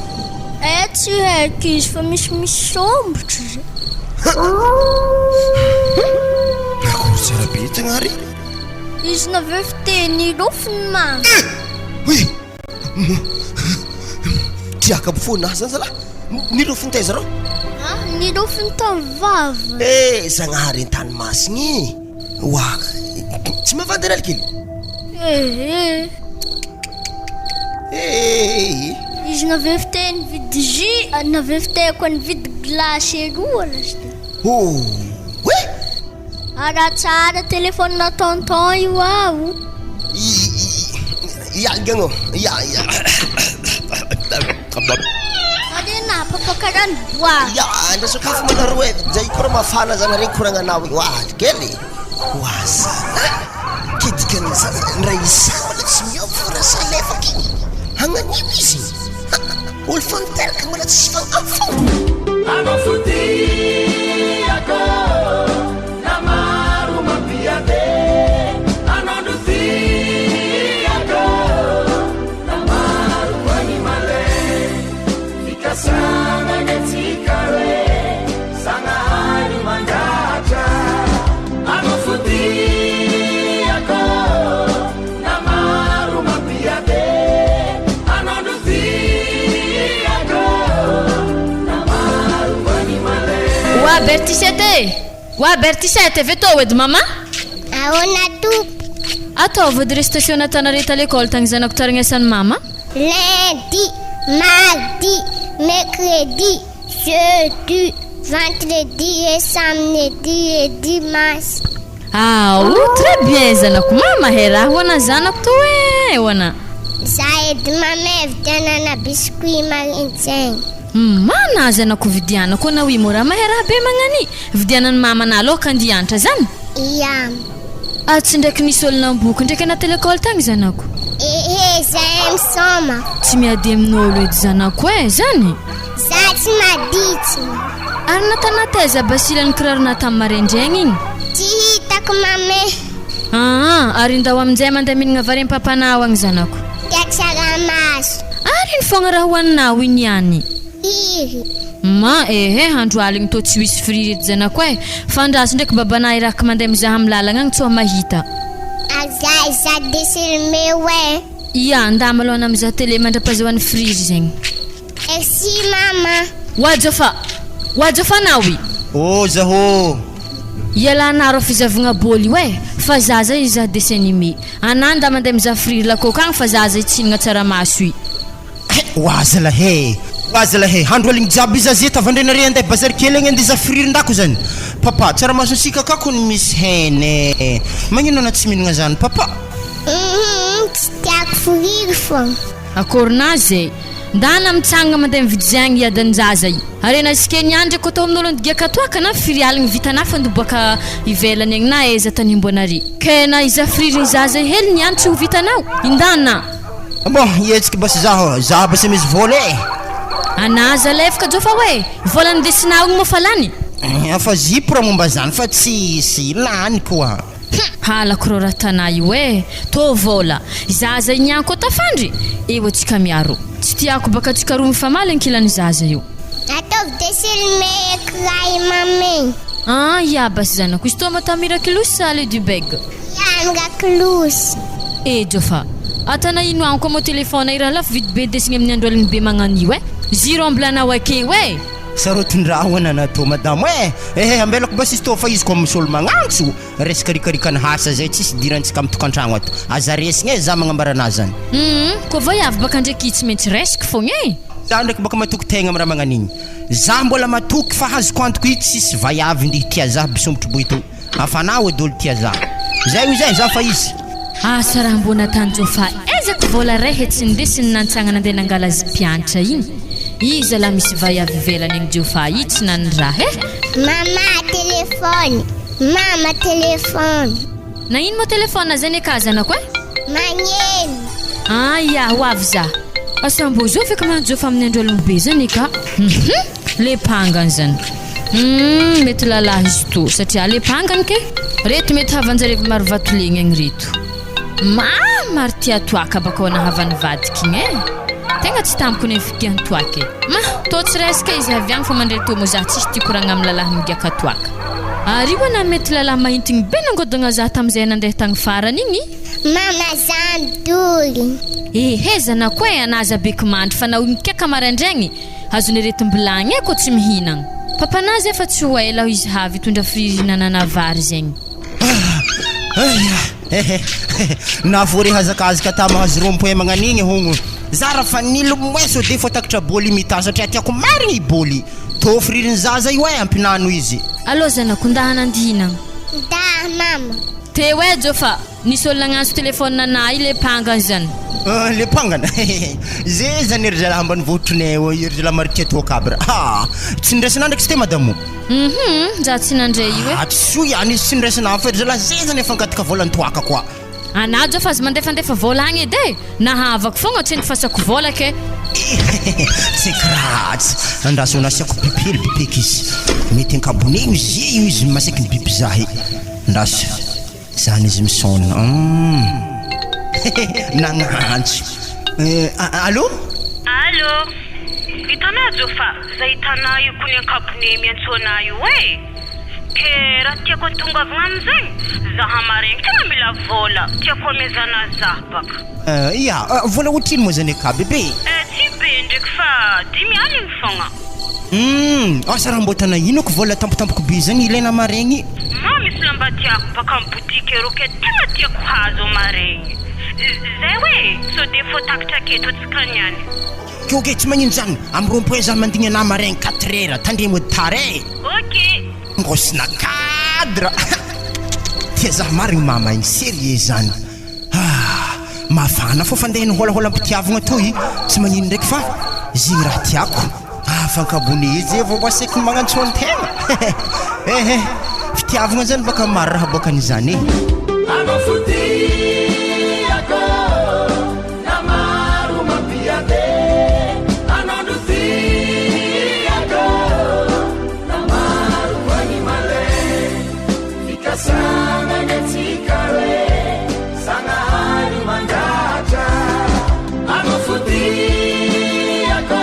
Eh tsy haiko izy fa misy misombotro zay. Akory tsara be tegna ary. Izy naveo fiteny rofiny mama. Eh! Triaka aby fona zany zalahy. Ny rofiny taiza reo? Ah, ny rofiny tao vava. Eh, Zagnahary an-tany masigny. Oa, tsy mavandy anay kely. Eh, eh. Eh. Izy naveo fiteny nividy jus, naveo fiteny koa nividy glace roa lasa. Oh, eh. Ara tsara téléphone tonton io aho. Ya gango. Ya ya. Arena papa karaha ny bois. Ya ndra sakafo manaro e. Zay kora mafana zany regny koragnanao io. Wa kely. Wa zala. Ke dikan'izany ndray isa mbola tsy miova fa raha salefaky igny. Hagnan'io izy. Olo fa niteraka mbola tsisy fagnafo. Anao fo tiako na maro mampiady Anao no tiako na maro koa ny malin Fikasana ny antsika hoe Zagnahary mandratra Anao fo tiako na maro mampiady Anao. Wa Bertisette e! Wa Bertisette, avy atao edy mama! Ahoana tompoko? Ataovy edy récitation nataonareo ta l'école tagny zanako tarignesan'i mama. Lundi, mardi, mercredi, jeudi, vendredi et samedi et dimanche. Aoo très bien zanako mama he raha ho ana zanako to eh ho ana. Za edy mama e vidianana biscuit marenjegny. Mana zanako vidianako ana oui mora mahay raha be magnani vidianany mama na aloha ka andiantra zany. Ia. Ah tsy ndraiky nisy olona amboky ndraiky anaty l'école tagny zanako. Ehe zahay misaoma. Tsy miady amin'olo edy zanako eh zany. Za tsy maditsy. Ary natana taiza basila ny kirarona tamin'ny maraindraigny igny? Tsy hitako mame. Aa ary ndao aminjay mandeha mihinagna vary am-papanao agny zanako. Tia tsaramaso. Ary ino fogna raha hohaninao iny ihany? Firy. Ma ehe andro aligny tô tsy hoisy friry edy zanako eh! Fa andraso ndraiky babanah iraka mandeha mizaha amy lalagna agny tsô mahita. Aza izaho desilmeo eh! Ia, ndà malôha anah mizaha télé mandrapazahoany friry zegny. Merci mama. Wajo fa! Wajo fa anao i! Ô zaho! Ialanareo fizavagna bôly io eh! Fa za zay hizaha dessin animé. Anah ndà mandeha mizaha friry lakôko agny fa za zay tsy hihinagna tsaramaso i. He! Ho aza lahy e! Ho aza lahy e! Handro aligny jiaby iza ze tavandrenare andeha bazary kely agny andeha hizaha firirin-dako zany? Papa, tsaramaso sy kaka kony misy hena e! Magnino anao tsy mihinagna zany papa? Hum tsy tiako firiry fô. Akorinà zay. Ndana mitsangana mandeha mividy zegny hiadan-jaza i. Harena sy Kenya ndraiky atao amin'olo andigiaka toaka na firy aligny vitanà fa ndo boaka ivelany agny na aiza tany ombanare. Ke na iza firirin'ny zaza hely niany tsy ho vitanao. Indana. Bon, hihetsiky basy zaho, zaho basy misy vola e! Anà zalahy afaka jo fa hoe vola nindesinao igny moa fa lany? Fa zipo raha momba zany fa tsisy, lany koa. Hum! Halako rô raha tanà io e! Tô vôla! Zaza igny ihany koa tafandry? Eo atsika miaro. Tsy tiako baka atsika roa mifamaly ankilany zaza io. Ataovy desilme eky ray mamegny. An ia basy zanako izy toa mata miraculous sa le du beg? Ia miraculous. Ejo fa. Atana ino amiko moa téléphone i raha lafo vidy be ndesigny amin'ny andro aligny be magnanio e! Ziro ambilanao akeo e! Sarotin-drahona natao madamo eh! Ehe ambelako basy izy tô fa izy koa misy olo magnantso resaka rikarikany hasa zay tsisy idirantsika am tokantragno ato aza resigny eh za magnambara anazy zany. Humm koa vaiavy baka ndraiky tsy maintsy raisiko fogna e! Za ndraiky baka matoky tegna am raha magnanigny za mbola matoky fa hazoko antoko i tsisy vaiavy ndeha hitia za bisombotry boy tô. Hafanà edy olo tia za. Zay hoy zay, za fa izy. Asa raha mbô natanjo fa ezaka vôla ray hetsy ndesiny nantsagna nandeha nangala azy mpiantra igny. Iza lah misy vay avy ivelany agny Jofa i tsy nandraha eh. Mama téléphone, mama téléphone. Nagnino moa téléphone zany eka zanako eh? Magneno. Ah ya ho avy za. Asa mbô zao feky maha Jofa amin'ny andro aligny be zany eka. Hum. Le pangany zany. Humm mety lalahy izy to satria le pangany ke. Reto mety havanjareo maro vato legna agny reto. Ma maro tia toaka bakao nahavany vadiky igny e. Tegna tsy tamiko ny figiany toaka e. Ma tô tsy resaka izy avy agny fa mandray tô moa za tsisy tia koragna amy lalahy migiaka toaka. Ary io ana mety lalahy mahintigny be nangodagna za tamizay nandeha tagny farany igny. Mama za midory. Ehe zanako e ana aza beky mandry fa nao mikeka maraindraigny. Azony aretim-bilagny e koa tsy mihinagna. Papanazy efa tsy ho ela izy havy hitondra fihinanana vary zegny. Navory hazakazaka ta mahazo rond point magnanigny hogno. Za raha fa nilomay sao de fa takatra bôly mita satria tiako marigny i bôly. Tô firirin'ny zaza io e ampinano izy. Alô zanako nda hanandihinagna. Nda mama. Teo e Jofa, nisy olo nagnantso téléphone anah i le pangany zany. Ah, le pangana. Ze zany ry zalahy ambanivohitrinay eo, ry zalahy marikia toaka aby raha. Ah, tsy ndraisina ndraiky sy te madamo. Za tsy nandray io e. Ah, tsy soa ihany izy tsy ndraisina fa ry zalahy ze zany efa angataka vola nitoaka koa. Anah Jofa aza mandefandefa vola agny edy e. Nahavako fogna tsy nifasako vola ke. Tsy kiratsy. Andraso nasiako bipy hely bipeky izy. Mety ankabonegny ze io izy maseky mibipy zahay. Andraso. Zany izy misaona. Nagnantso. Allô? Allô? Hitanà Jofa, zay hitanà io kony ankabone miantso anà io e! Ke raha tiako atongavagna amizay, zaha maregny tegna mila vola, tiako amezana zah baka. Ya, vola ohatrino moa zany aka bebe? Tsy be ndraiky fa 50 aligny fogna. Humm asa raha mbô tana inako vola tampotampoky be zany ilaina maregny. Ma misy lamba tiako baka am boutique ero ke tegna tiako hazo maregny zay hoe sao de fô takatra aketo atsika niany. Ok ok tsy magnino zany, am rond point za mandigny anah maregny quatre heures, tandremo edy tara eh. Ok. Ngôsina cadre Tia zah marigny mama igny sérieux zany ah mafana fô fandeha nihôlahôlam-pitiavagna toy tsy magnino ndraiky fa zegny raha tiako ah fankabone izy vao mba saiky magnantso an-tegna eh eh fitiavagna zany baka maro raha boakan'izany e. Anao fo tiako na maro mampiady anao no tiako na maro koa ny malin fikasana ny antsika hoe Zagnahary mandratra anao fo tiako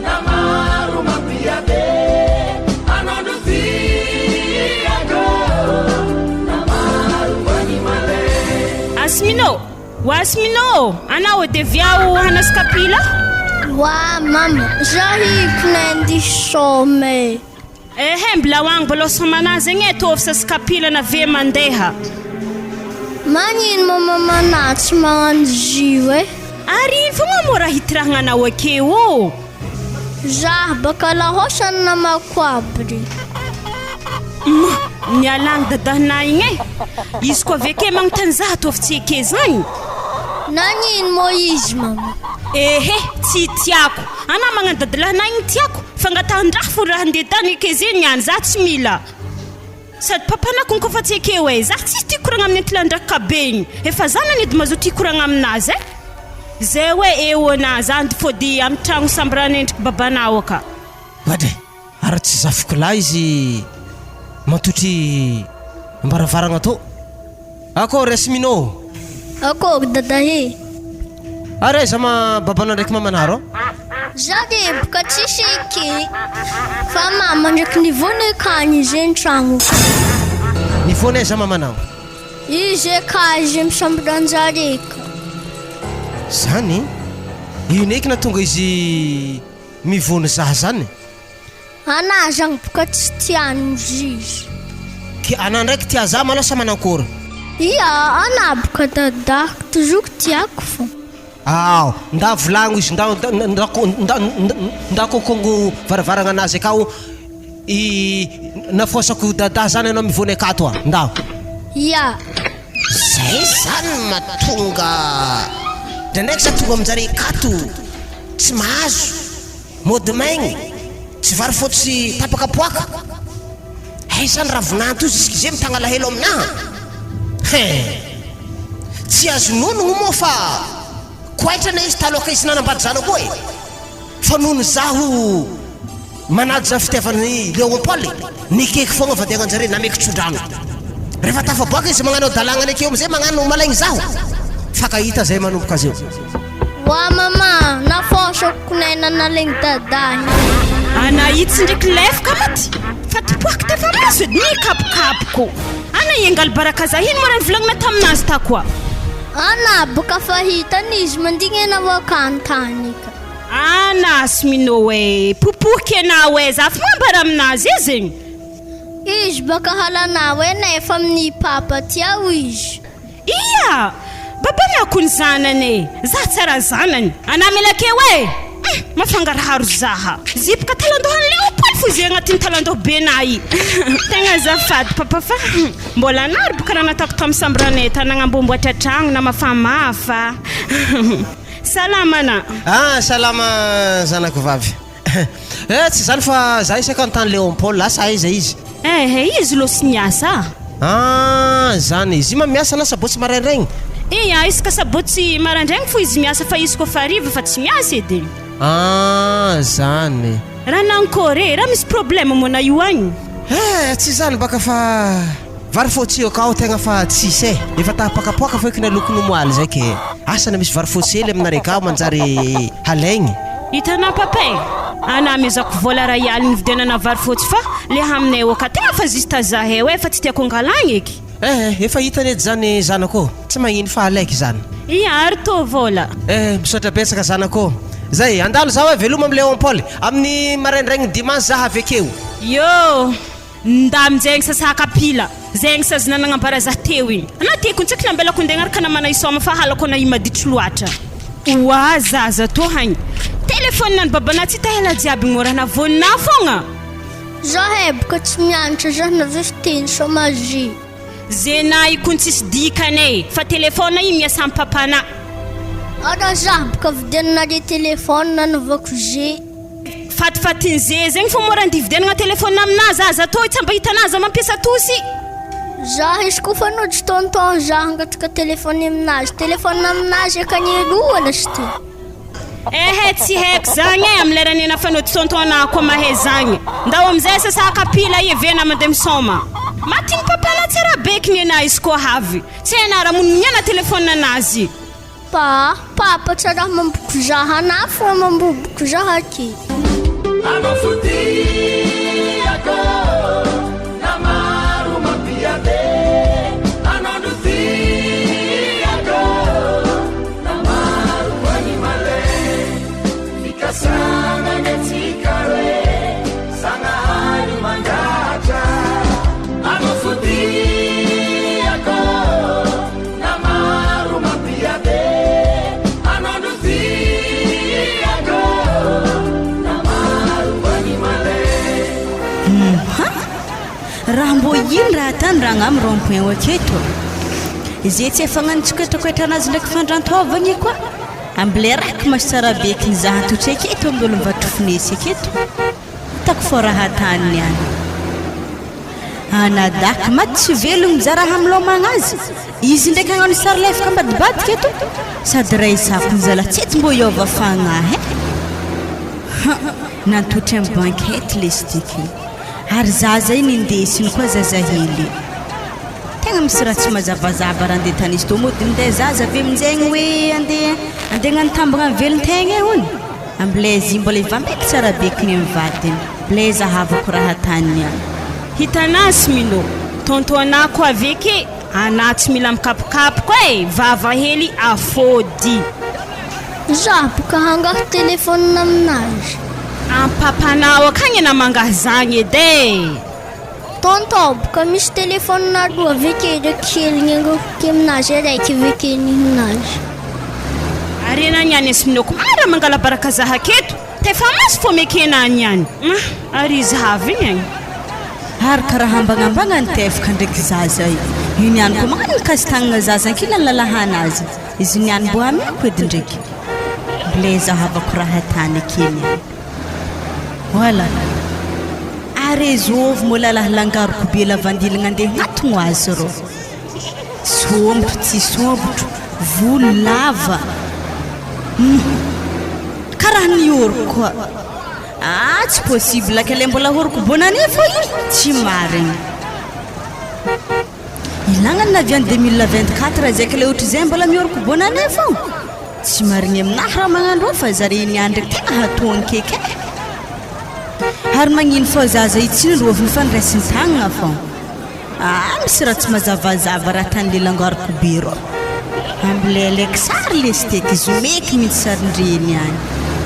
na maro mampiady anao no tiako na maro koa ny malin. Asmino! Wasmino! Anao de viao hanasy kapila? Wa mama, za hipina andiso sôma e. Ehe mbola ho agny mbola sômana zegny e, tô sasy kapila na ve mandeha. Magnino ma mamanà tsy magnano jus e? Ary ino fogna moa raha hitirahagna anao akeo ô? Zah baka lahosa ny namako aby ry. Humm miala agny dadahinah igny e! Izy koa avy ake magnontany zah ataovy tsy eke zagny. Nagnino moa izy mama? Ehe tsy tiako, anah magnano dadilahinah igny tiako, fangatahan-draha fo raha ndeha tagny eke zegny niany zah tsy mila. Sady papanah konko fa tsy ekeo e, zah tsisy tia hikoragna amin'ny antilan-draka be igny, efa zanany edy mazoto hikoragna aminazy e! Zay hoe eo anah zah fody amy tragno sambiran'endriky babanao aka. Badra e! Ary tsy zafiko lahy izy mantotry am-baravaragna tô. Akôry Asmino ô! Akôry Dadahe! Ary aiza ma babanao ndraiky mamanaro? Za reboka tsisy eky fa mama ndraiky nivony akany izy an-tragno. Nivony aiza mamanao? Izy eka izy misamboranjary eka. Zany? Ino eky nahatonga izy Mivono zah zany. Anah zagny boka tsy tiany izy. Ke anah ndraiky tia zah malôha sa manankory? Ia, anah boka dadako toujours tiako fô. Ao, nda volagno izy nda nda nda nda kokongo varavaragna anazy akao i nafoasako dada zany anao mivony akato a, ndao. Ia. Zay zany matonga ndraindraiky za tonga aminjare akato. Tsy mahazo, mody maigny, tsy vary fotsy tapakapoaka. Hay zany ravinanto io jusqu'izy mitagna alahelo aminaha? Hein! Tsy azo nonogno moa fa koaitra anie izy taloha ka izy nanambady zanako e! Fa nony zaho Manaja fitiavan'i Léon Paul e! Nekeko foagna vadiagnanjare nameko tsodrano. Rehefa tafaboaka izy magnano adalagna nekeo amizay magnano malaigny zaho. Fankahita zay manomboka zeo. Wa mama, nafôsako nay nanalegny dadahy. Ana itsy ndreky lefaka maty fa tipoako tefa maso edy nikapokapoko. Ana iangaly baraka za ino moa raha nivolagnina taminazy ta koa. Ana boka fa hitany izy mandigny anao akany tany ka. Ana Asmino e! Popoky enao e! Za fo ambara aminazy e zegny. Izy baka halanao e nefa amin'ny papa ty ao izy. Ia! Babanao kony zanany e! Za tsara zanany. Ana melakeo e! Hum! Mafangaraharo zaha. Zipoka talandohan'i Léopold fo ze agnatin'ny talandoha be nay. Tegna azafady papa fa mbola nary boka raha nataoko tamy sambranay ta nagnamboamboatra tragno namafamafa. Salama ana. Ah salama zanako vavy. Eh tsy izany fa za isaka anontany Léon Paul asa aiza izy? Eh izy lo sy miasa ah. Ah zany, izy io ma miasa na sabotsy maraindraigny? Ia isaka sabotsy maraindraigny fo izy miasa fa izy koa hariva fa tsy miasa edy. Ah zany. Raha nankôry e, raha misy problème moa na io agny? Eh tsy izany baka fa. Vary fotsy io kao tegna fa tsisy eh! Efa tahapakapoaka fo eky ny aloky ny omaly zay ke! Asa na misy vary fotsy hely aminare kao manjary halaigny. Hitanao papa eh! Ana amezako vola ray aligny nividianana vary fotsy fa le aminay ao ka tegna fa juste zahay eo eh fa tsy tiako angalagna eky. Eh efa hitany edy zany zanako ô! Tsy magnino fa alaiky zany. Ia ary tô vola. Eh misaotra betsaka zanako ô! Zay, andalo zaho e, veloma am Léon Paul. Amin'ny maraindraigny dimanche zaho avy akeo. Yo! Nda aminjegny sasa kapila, zegny sazy nanagnambara zah teo igny. Anah tiako ntsaiky nambelako ndeha agnaraka namana hisaoma fa halako anah maditry loatra. Oa zaza tô hagny. Téléphone nany babanah tsy hita ela jiaby igny raha navôninah fogna. Zah eboka tsy mianatra zah navy fiteny chômage. Zenah io kony tsisy dikany e, fa téléphone io miasa am papanah. Ara zah boka vidianareo téléphone nanaovako jeu. Fatifatin'i ze zegny fô mora andia vidianagna téléphone aminah za aza tô tsy mba hitanah za mampiasa tosy. Zah izy koa fa nody tonton zah hangataka téléphone aminazy, téléphone aminazy akany eroa lasy ty. Ehe tsy haiko zagny e, am lera nena fa nody tonton anah koa mahay zagny. Ndao amizay sasa kapila i avena mandeha misaoma. Matin'i papanah tsara beky nenah izy koa havy. Tsy hainah raha mononiana téléphone anazy. Pa, papa tsy raha mamboko zaha na fo mamboboko zaha aky. Anao fo tiako na maro mampiade Anao no tiako na maro koa ny malin Fikasana ny antsika hoe Zagnahary mandratra Anao fo tiako Na maro mampiady Anao no tiako Na maro koa ny malin Ha! Raha mbô ino raha atany raha amy rond point aketo? Ze tsy efa agnano tsikoetrakoetra anazy ndraiky fandrantaovagna koa amble raky maso tsara beky ny zaha totry aketo amin'ny olo mivarotra aketo. Hitako fô raha atany niany. Anadaky maty tsy velogno za raha milomagna azy. Izy ndraiky agnano sary lefaka ambadibadika eto. Sady raisako ny zalahy tsy ety mbô hiova fagnahy e. Ha, nantotry amy banquette lesy tiky. Ary zaza iny indesiny koa zazahely. Tegna misy raha tsy mazavazava raha andeha tany izy tô mody minday zaza avy aminjegny hoe andeha andeha hagnano tambagna amy velon-tegna e hono. Amblaise mbola hivambeky tsara bekiny am vadiny. Blaise ahavako raha tany niany. Hitanà Smilo, tonton anà ko avec e, anà tsy mila mikapokapoka e, vava hely afôdy. Za boka hangaha téléphone aminazy. Ampapanao akagny anà mangaha zagny edy e. Tonton boka misy téléphone roa aveke raiky kely ny angako aminazy araiky aveke nihinazy. Ary anà niany Smilo ko mara mangala baraka zah aketo, tefa maso fô mekena niany. Ary izy havy igny agny. Ary karaha ambagnambagna ny tefaka ndraiky zaza io. Io niany koa magnano mikasi-tagnana zaza ankilany lalahana azy. Izy niany mbô amiako edy ndraiky. Mbola zahavako raha tany ake niany. Voilà. Ary zôvy mô lalahy langaroko be lavandilagna andeha hagnatogno azy rô. Sombotro tsy sombotro, volo lava. Hum. Karaha nioroko koa. Ah tsy possible kay le mbola horoko bonne année fô io, tsy marigny. Ilagna ny naviany 2024 zay kle ohatrizay mbola mihoroko bonne année fô. Tsy marigny aminahy raha magnano reo fa zare niany ndraiky tegna hatoanky eky e. Ary magnino fô zaza io tsy nindroviny fa niraisin tagnagna fô. Ah misy raha tsy mazavazava raha tany le langariko be rô. Ambileleko sary lesy teky izy omeky mintsy sarindreny any.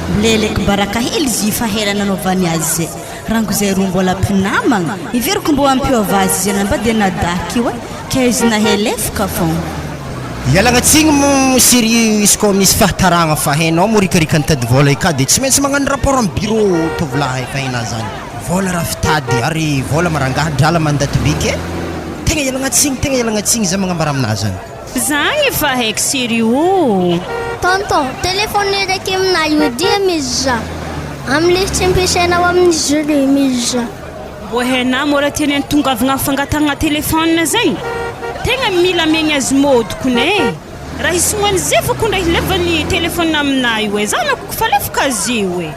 Mileleko baraka hely izy io fa hela nanaovany azy zay. Rango zay roa mbola mpinamagna, heveriko mbô hampiova azy izy anamba de nadaky io e, ka izy nahay lefaka fogna. Ialagna tsigny mo chérie izy koa misy fahataragna fa hainao mo rikarika nitady vôla io ka de tsy maintsy magnano rapport am bureau tovolahy efa hainà zany. Vôla raha fitady ary vôla marangaha drala mandaty be ke tegna ialagna tsigny tegna ialagna tsigny za magnambara aminà zany. Zagny efa haiko chérie ô! Tonton, téléphone raiky aminà io dia misy za. Amle tsy ampiasainao amin'izy ireo misy za. Mbô hainà mô raha tiany anotongavagna am fangatahagna téléphone zegny? Tegna mila amegny azy môdy kony e! Raha hisy moan'izay fô kony raha hilevany téléphone aminà io e! Zanako fa lefaka azy io e!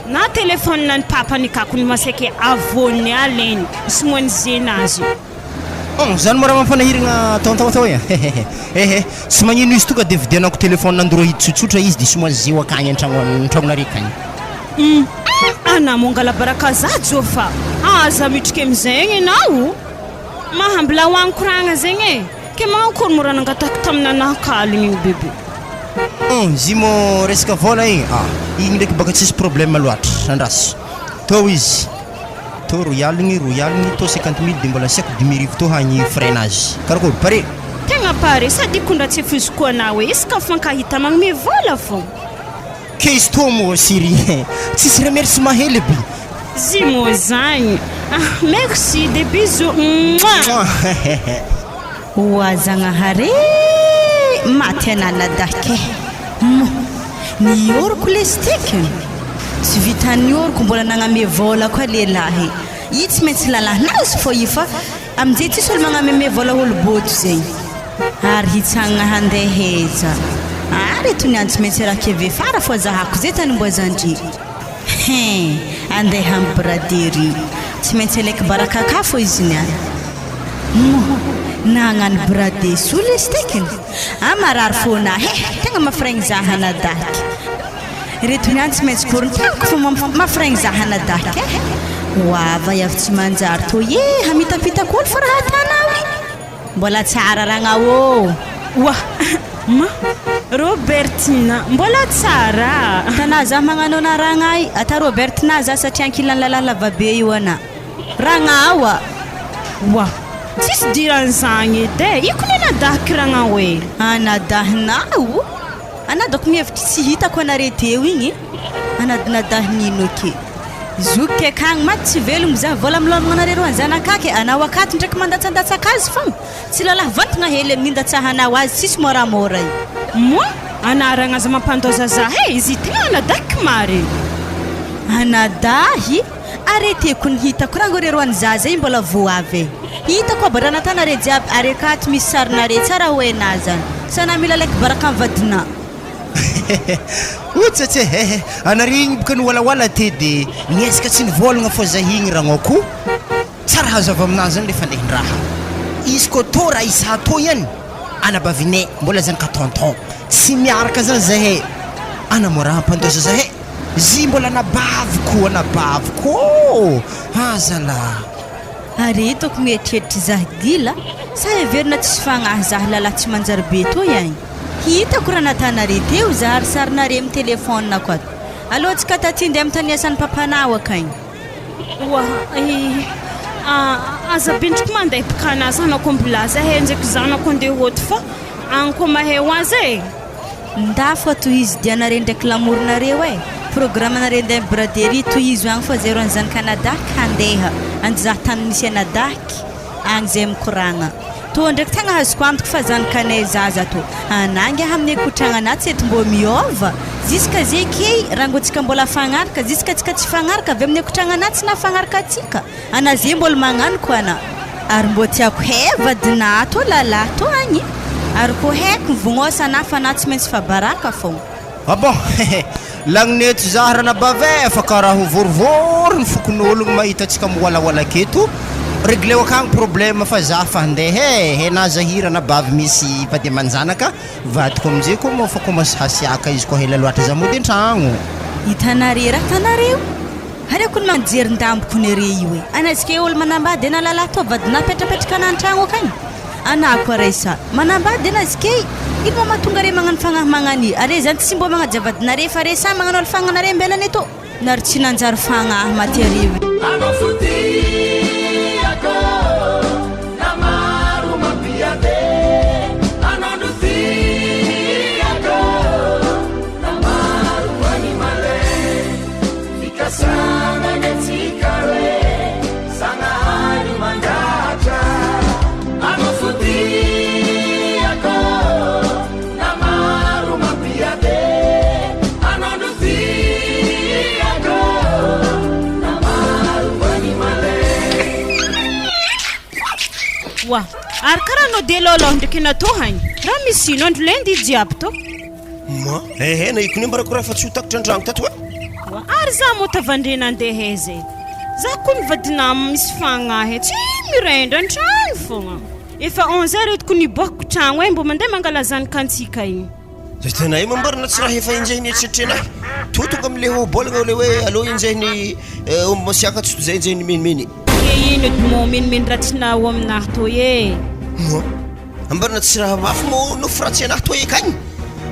Na téléphone ny papany kakony maseke avone alainy sy moanizena azy. Hum, zany moa raha mampanahiragna tonton tô e! Hehe, tsy magnino izy tonga de vidianako téléphone android tsotsotra izy de somoanizeo akagny antragno antragnonareo akagny. Hum, anà mongala baraka za jo fa aza mitrika amizegny enao. Mahambila ho agny koragna zegny e! Ke mankory moa raha nangatahiko taminanah kaligny igny bebe. Hum, zy mô resaka vôla igny, ah, igny ndraiky bôka tsisy problème loatra, andraso. Tô izy, tô roy aligny, roy aligny, tô cinquante mille de mbola asiako 5000 tô hagny frais-nazy. Karakôry, pare? Tegna pare, sady ikondra tsy efa koa anao e, isaka mifankahita magnome vôla fô. Ke izy tô moa chérie, tsisy remerciement hely aby. Zy moa zagny, ah merci, de bisous, mouah. Oa Zagnahary e! Maty an'anadahy keh! Mo! Ny oroko lesy tiky! Tsy vitan'ny oroko mbola nagname vôla koa lehilahy! I tsy maintsy lalànazy fô i fa aminjay tsisy olo magnameme vôla olo bôto zegny! Ary hitsangagna handeha aiza? Ary eto niany tsy maintsy raha keve fara fô zahako zay tany mboazandry! Hein! Andeha am braderie! Tsy maintsy alaiky barakaka fô izy niany! Moa nagnano brade soa lesy tekiny a marary fona he tegna mafraigny za anadaky reto niany tsy maintsy korontaniko fa mafraigny za anadaky e hoava avy tsy manjary tô ye hamitapitako olo fa raha atanao i mbola tsara ragna ô. Oa ma Robertina mbola tsara. Tanà za magnano na ragna i ata Robertina za satria ankilany lalahy lavabe io ana. Ragnao a! Oa! Tsisy idiran'izagny edy e! Io kony anadahiko ragnao e! Anadahinao? Anadako mihevitry tsy hitako anare teo igny e! Anadinadahin'ino ake? Zoky ke akagny maty tsy velogno za, vola milômagna anare roa zanakake, anao akato ndraiky mandatsandatsaka azy fogna, tsy lalahy vantagna hely amin'igny ndatsahanao azy, tsisy môramôra io. Moa anaragna aza mampandôza za e! Izy tegna anadahiko marigny. Anadahy? Areteko ny hitako rango re roany zaza io mbola vo avy e! Hitako aby raha natanare jiaby are akato misy sarinare tsara hoe na zany sa na mila alaiky baraka am vadina. Otsatse hehe, anare igny boka niwalawala te de niezaka tsy nivôlagna fô zay igny ragnao ko tsara hazava aminazy zany le fandehan-draha. Izy kô tô raha isa tô ihany anabavinay mbola zany ka tonton tsy miaraka zany zahay anamora hampandoza zahay. Zy mbola anabaviko anabaviko ô! Ah zalah. Ary hitako mieritreritra zah gila sa heverina tsisy fagnahy zah lalah tsy manjary be toy agny. Hitako raha natanare teo zah ary sarinare am telephone ko ato. Aleo tsika taty ndeha mitaniasan'ny papanao akagny. Oa eh aza bendriko mandeha mpikana zanako mbola aza henjeko zanako andeha hody fa agny koa mahay ho azy e. Nda fa tohizo dianare ndraiky l'amour nareo e! Programme nare ndeha braderie tohizo agny fa zero any zany Canada handeha andizaha tany misy anadaky agny zay mikoragna tô ndraiky tegna azoko antoka fa zanakanay zaza tô anah ngiahy aminay kotragna anah tsy eto mbô miôva ziska ze key rangotsika mbola fagnaraka ziska tsika tsy fagnaraka avy aminay kotragna anah tsy nafagnaraka atsika Ana ze mbol magnano ko ana ary mbô tiako he vadinà tô lalah tô agny ary ko haiko mivognosa ana fa ana tsy maintsy fa baraka fogna. Ah bon hehe lagneto zah ranabavy eh fa karaha ho vorivory ny fokonologno mahita antsika miwalawala aketo, regleo akagny problème fa zah fa handeha eh, henah zahira ranabavy misy vady aman-janaka, vadiko amizay koa moa fa commence hasiaka izy koa ela loatra zah mody an-tragno. Hitanare raha tanareo Aleoko ny manjery ndamboko nere io e! Anaiza olo manambady ana lalahy toa vadinà petrapetraka ana antragno akagny? Anà koa raisa manambady ana zkey ino ma mahatonga re magnano fagnahy magnani are zany tsy mbô magnaja vadinare fa re samy magnano alfagnanare ambelany eto nary tsy nanjary fagnahy maty are. Anao fo tiako na maro mampiady Anao no tiako na maro koa ny malin Fikasana ny antsika hoe Zagnahary mandahatra Anao fo tiako na maro mampiady Anao no tiako na maro koa ny malin Oa, ary karaha anao dia lôlô ndraiky natao hagny. Raha misy ino andro lundi jiaby tô. Ma, ehe na iko nembarako raha fa tsy ho takitra andragno tato e. Ary za moa tavandrena andeha aiza e? Za koa ny vadinà misy fagnahy e, tsy mirendra an-tragno fogna. Efa 11 heures eto ko niboakako tragno e, mbô mandeha mangala zanakantsika igny. Zay tena ema marina tsy raha efa enjehiny eritreritrena ahy. Toa tonga amle ohabolagna le hoe aleo enjehiny omby masiaka tsy toy izay enjehiny menimeny. Ke ino edy mô menimeny ratsinao aminahy toy e? Moa. Ambarana tsy raha mafy moa no firatsy anahy toa ekagny.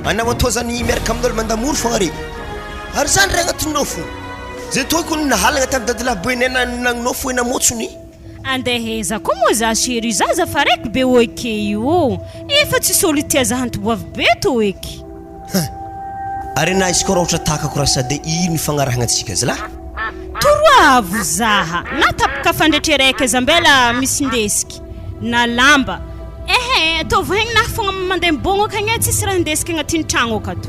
Anao atoa zany miaraka amin'olo mandamory fogna re. Ary zany re agnatin'ny nofo. Zay toa kony nahalagna tamy dadilahy boenay nagnonofy hoe namotsony. Andeha aiza koa moa za chérie zaza fa raiky be oeke io ô! Efa tsisy olo tia za antoboavy be tô eky. Huh! Ary na izy koa raha ohatra takako raha sady ino ifagnarahagna antsika zalah? Toroavo zaha na tapaka fandretry raiky aza mbela misy ndesiky na lamba ehe ataovy hegny nah fogna mandeha mibogno akagny e tsisy raha ndesiky agnatin'ny tragno akato.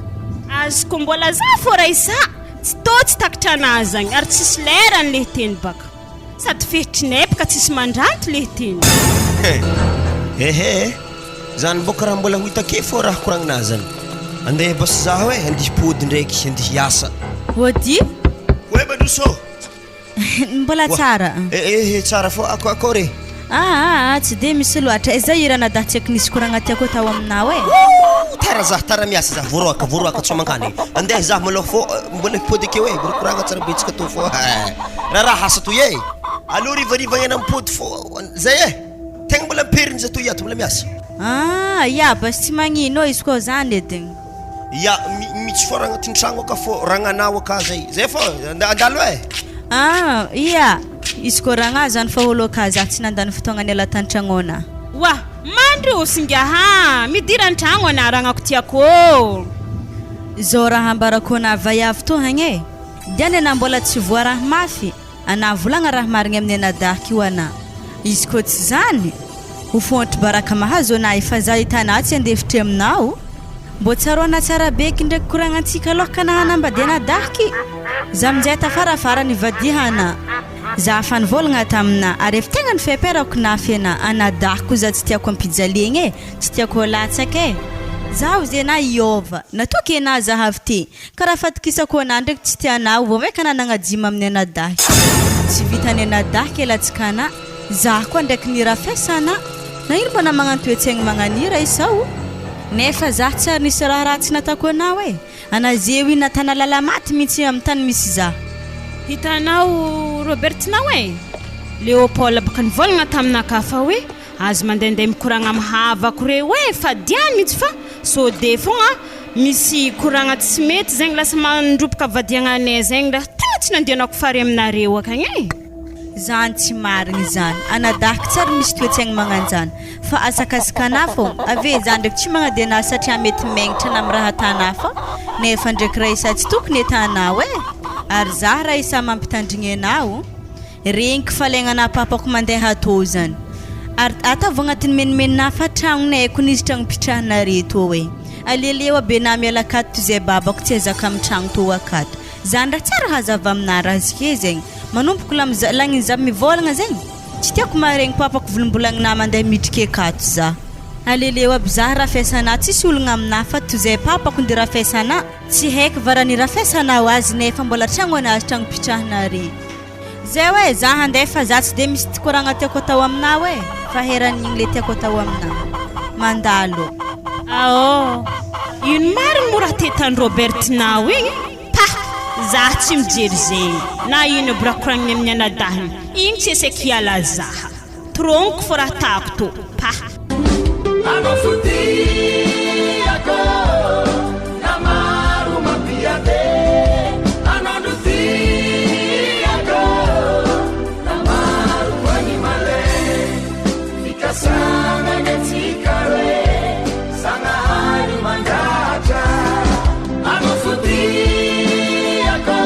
Azoko mbola za fô raha isa tsy tô tsy takatra anah zagny ary tsisy lerany le hiteny baka. Sady fehitrin'epaka tsisy mandranto le teny. Ehe, zany boka raha mbola ho hita ake fô raha koragnina zany. Andeha boss zaho e, andihy hipody ndraiky, andihy hiasa. Ody? Oe Mandroso ô! Mbola tsara. Ehe, tsara fô, ako akôry e? Aa aa, tsy dia misy loatra. Aiza i ranadahy tsy haiko nisy koragna tiako atao aminao e? Ooh, tara zah, tara miasa zah, voaroaka, voaroaka tsy mankany. Andeha zah malôha fô mbola hipody akeo e, mbola koragna tsara be tsika tô fô eh. Raharaha asa toy e. Aleo harivariva agny anah mipody fô, zay e. Tegna mbola amperiny zah toy ato, mbola miasa. Ah, ya, basy tsy magnino izy koa zany edy. Ya, mitsifôra agnatin'ny tragno aka fô ragnanao aka zay. Zay fô, andalo e. Ah, ya. Izy koa ragnahy zany fa olo ka za tsy nandany fotoagna niala tantragnona. Oa! Mandroso ingaha! Midira antragno ana ragnako tiako ô! Zao raha ambarako anah vaiavy toa hagny e! Diany anah mbola tsy voa raha mafy, anah volagna raha marigny amin'ny anadahiko io anah. Izy koa tsy zany, ho fontry baraka mahazo anah efa za hitanah tsy andefitry aminao. Mbô tsaroana tsara be eky ndraiky koragnantsika aloha ka nahanambady anadahiky. Za aminjay tafarafara nivadihana. Za fa nivôlagna tamina ary efa tegna nifeperako nafy ana anadahiko za tsy tiako ampijaliagna e, tsy tiako alatsaka e. Zaho ze na hiôva, natoky anah za avy te, ka raha fatokisako anah ndraiky tsy tianah vao maika anah nagnajima amin'ny anadahiko. Tsy vitan'ny anadahiko latsaka anah. Za koa ndraiky nirafesana, na ino mba namagna toetsaigny magnanira isao, nefa za tsy ary nisy raha ratsy natako anao e, anazeo iny natana lala maty mintsy am tany misy za. Hitanao Robertinao e! Léopold baka nivolagna taminakahy fa hoe azo mandehandeha mikoragna am havako reo e fa diany mintsy fa sode fogna misy koragna tsy mety zegny lasa mandroboka vadiagnanay zegny raha tegna tsy nandianako fary aminareo akagny e! Zany tsy marigny zany anadahiko tsy ary misy toetsaigny magnanjany fa asakasakanah fô ave za ndraiky tsy magnady anah satria mety megnitra anah am raha atanah fa nefa ndraiky raha isa tsy tokony atanao e ary za raha isa mampitandrigny anao regniky falaignanah papako mandeha atô zany ary ataovy agnatin'ny menimeninah fa tragnonay kony izy tragno mpitrahanare tô e aleleo aby anah miala akato toy zay babako tsy azaka am tragno tô akato Zany raha tsara hazava aminah raha zike zegny manomboko la miza lagniny za mivôlagna zegny tsy tiako maharegny papako volombolagnina mandeha midriky akato za aleleo aby za rafesanah tsisy olagna aminah fa tozay papako nde rafesanah tsy haiko va raha nirafesanao azy nefa mbola tragno anazy tragno pitrahanare zay oe za handeha fa za tsy de misy koragna tiako atao aminah oe fa heran'igny le tiako atao aminah mandalo. Aoo ino marigny moa raha tetan'i Robertinao igny? Pah! Zah tsy mijery zegny na ino aby raha koragniny amin'ny anadahiny igny tsy eseky hiala zaha. Torogniko fô raha atako tô. Pah! Anao fo tiako na maro mampiady Anao no tiako na maro koa ny malemy Fikasana ny antsika re Zagnahary mandratra Anao fo tiako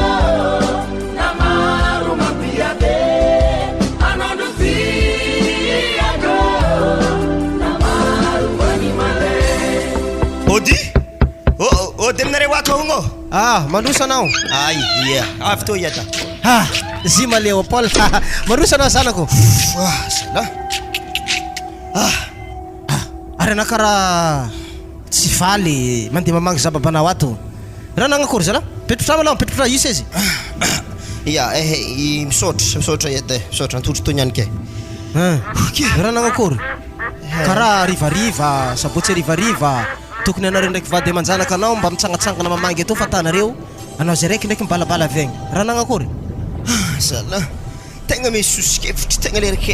na maro mampiady Anao no tiako na maro koa ny malemy Ody! Oh, ody aminareo ato ahogno ô! Ah, mandroso anao. Ay, ia, avy teo iada. Ha, Zima Léopold, mandroso anao zanako. Ah, zalahy. Ah. Ah, ary anao karaha tsy faly mandeha mamangy za babanao ato. Raha nagnakory zalahy? Mipetrapetraha malôha, mipetrapetraha io seza e. Ia, ehe, i misaotra, misaotra iada e, misaotra, antotro tony ihany kay. Hein, raha nagnakory? Karaha harivariva, sabotsy harivariva. Tokony anareo ndraiky vady aman-janaka anao mba mitsangatsangana mamangy eto fa tanareo anao zay raiky ndraiky mibalabala avy agny. Raha nagnakory? Ah zalah, tegna misy soso-kevitry tegna le raiky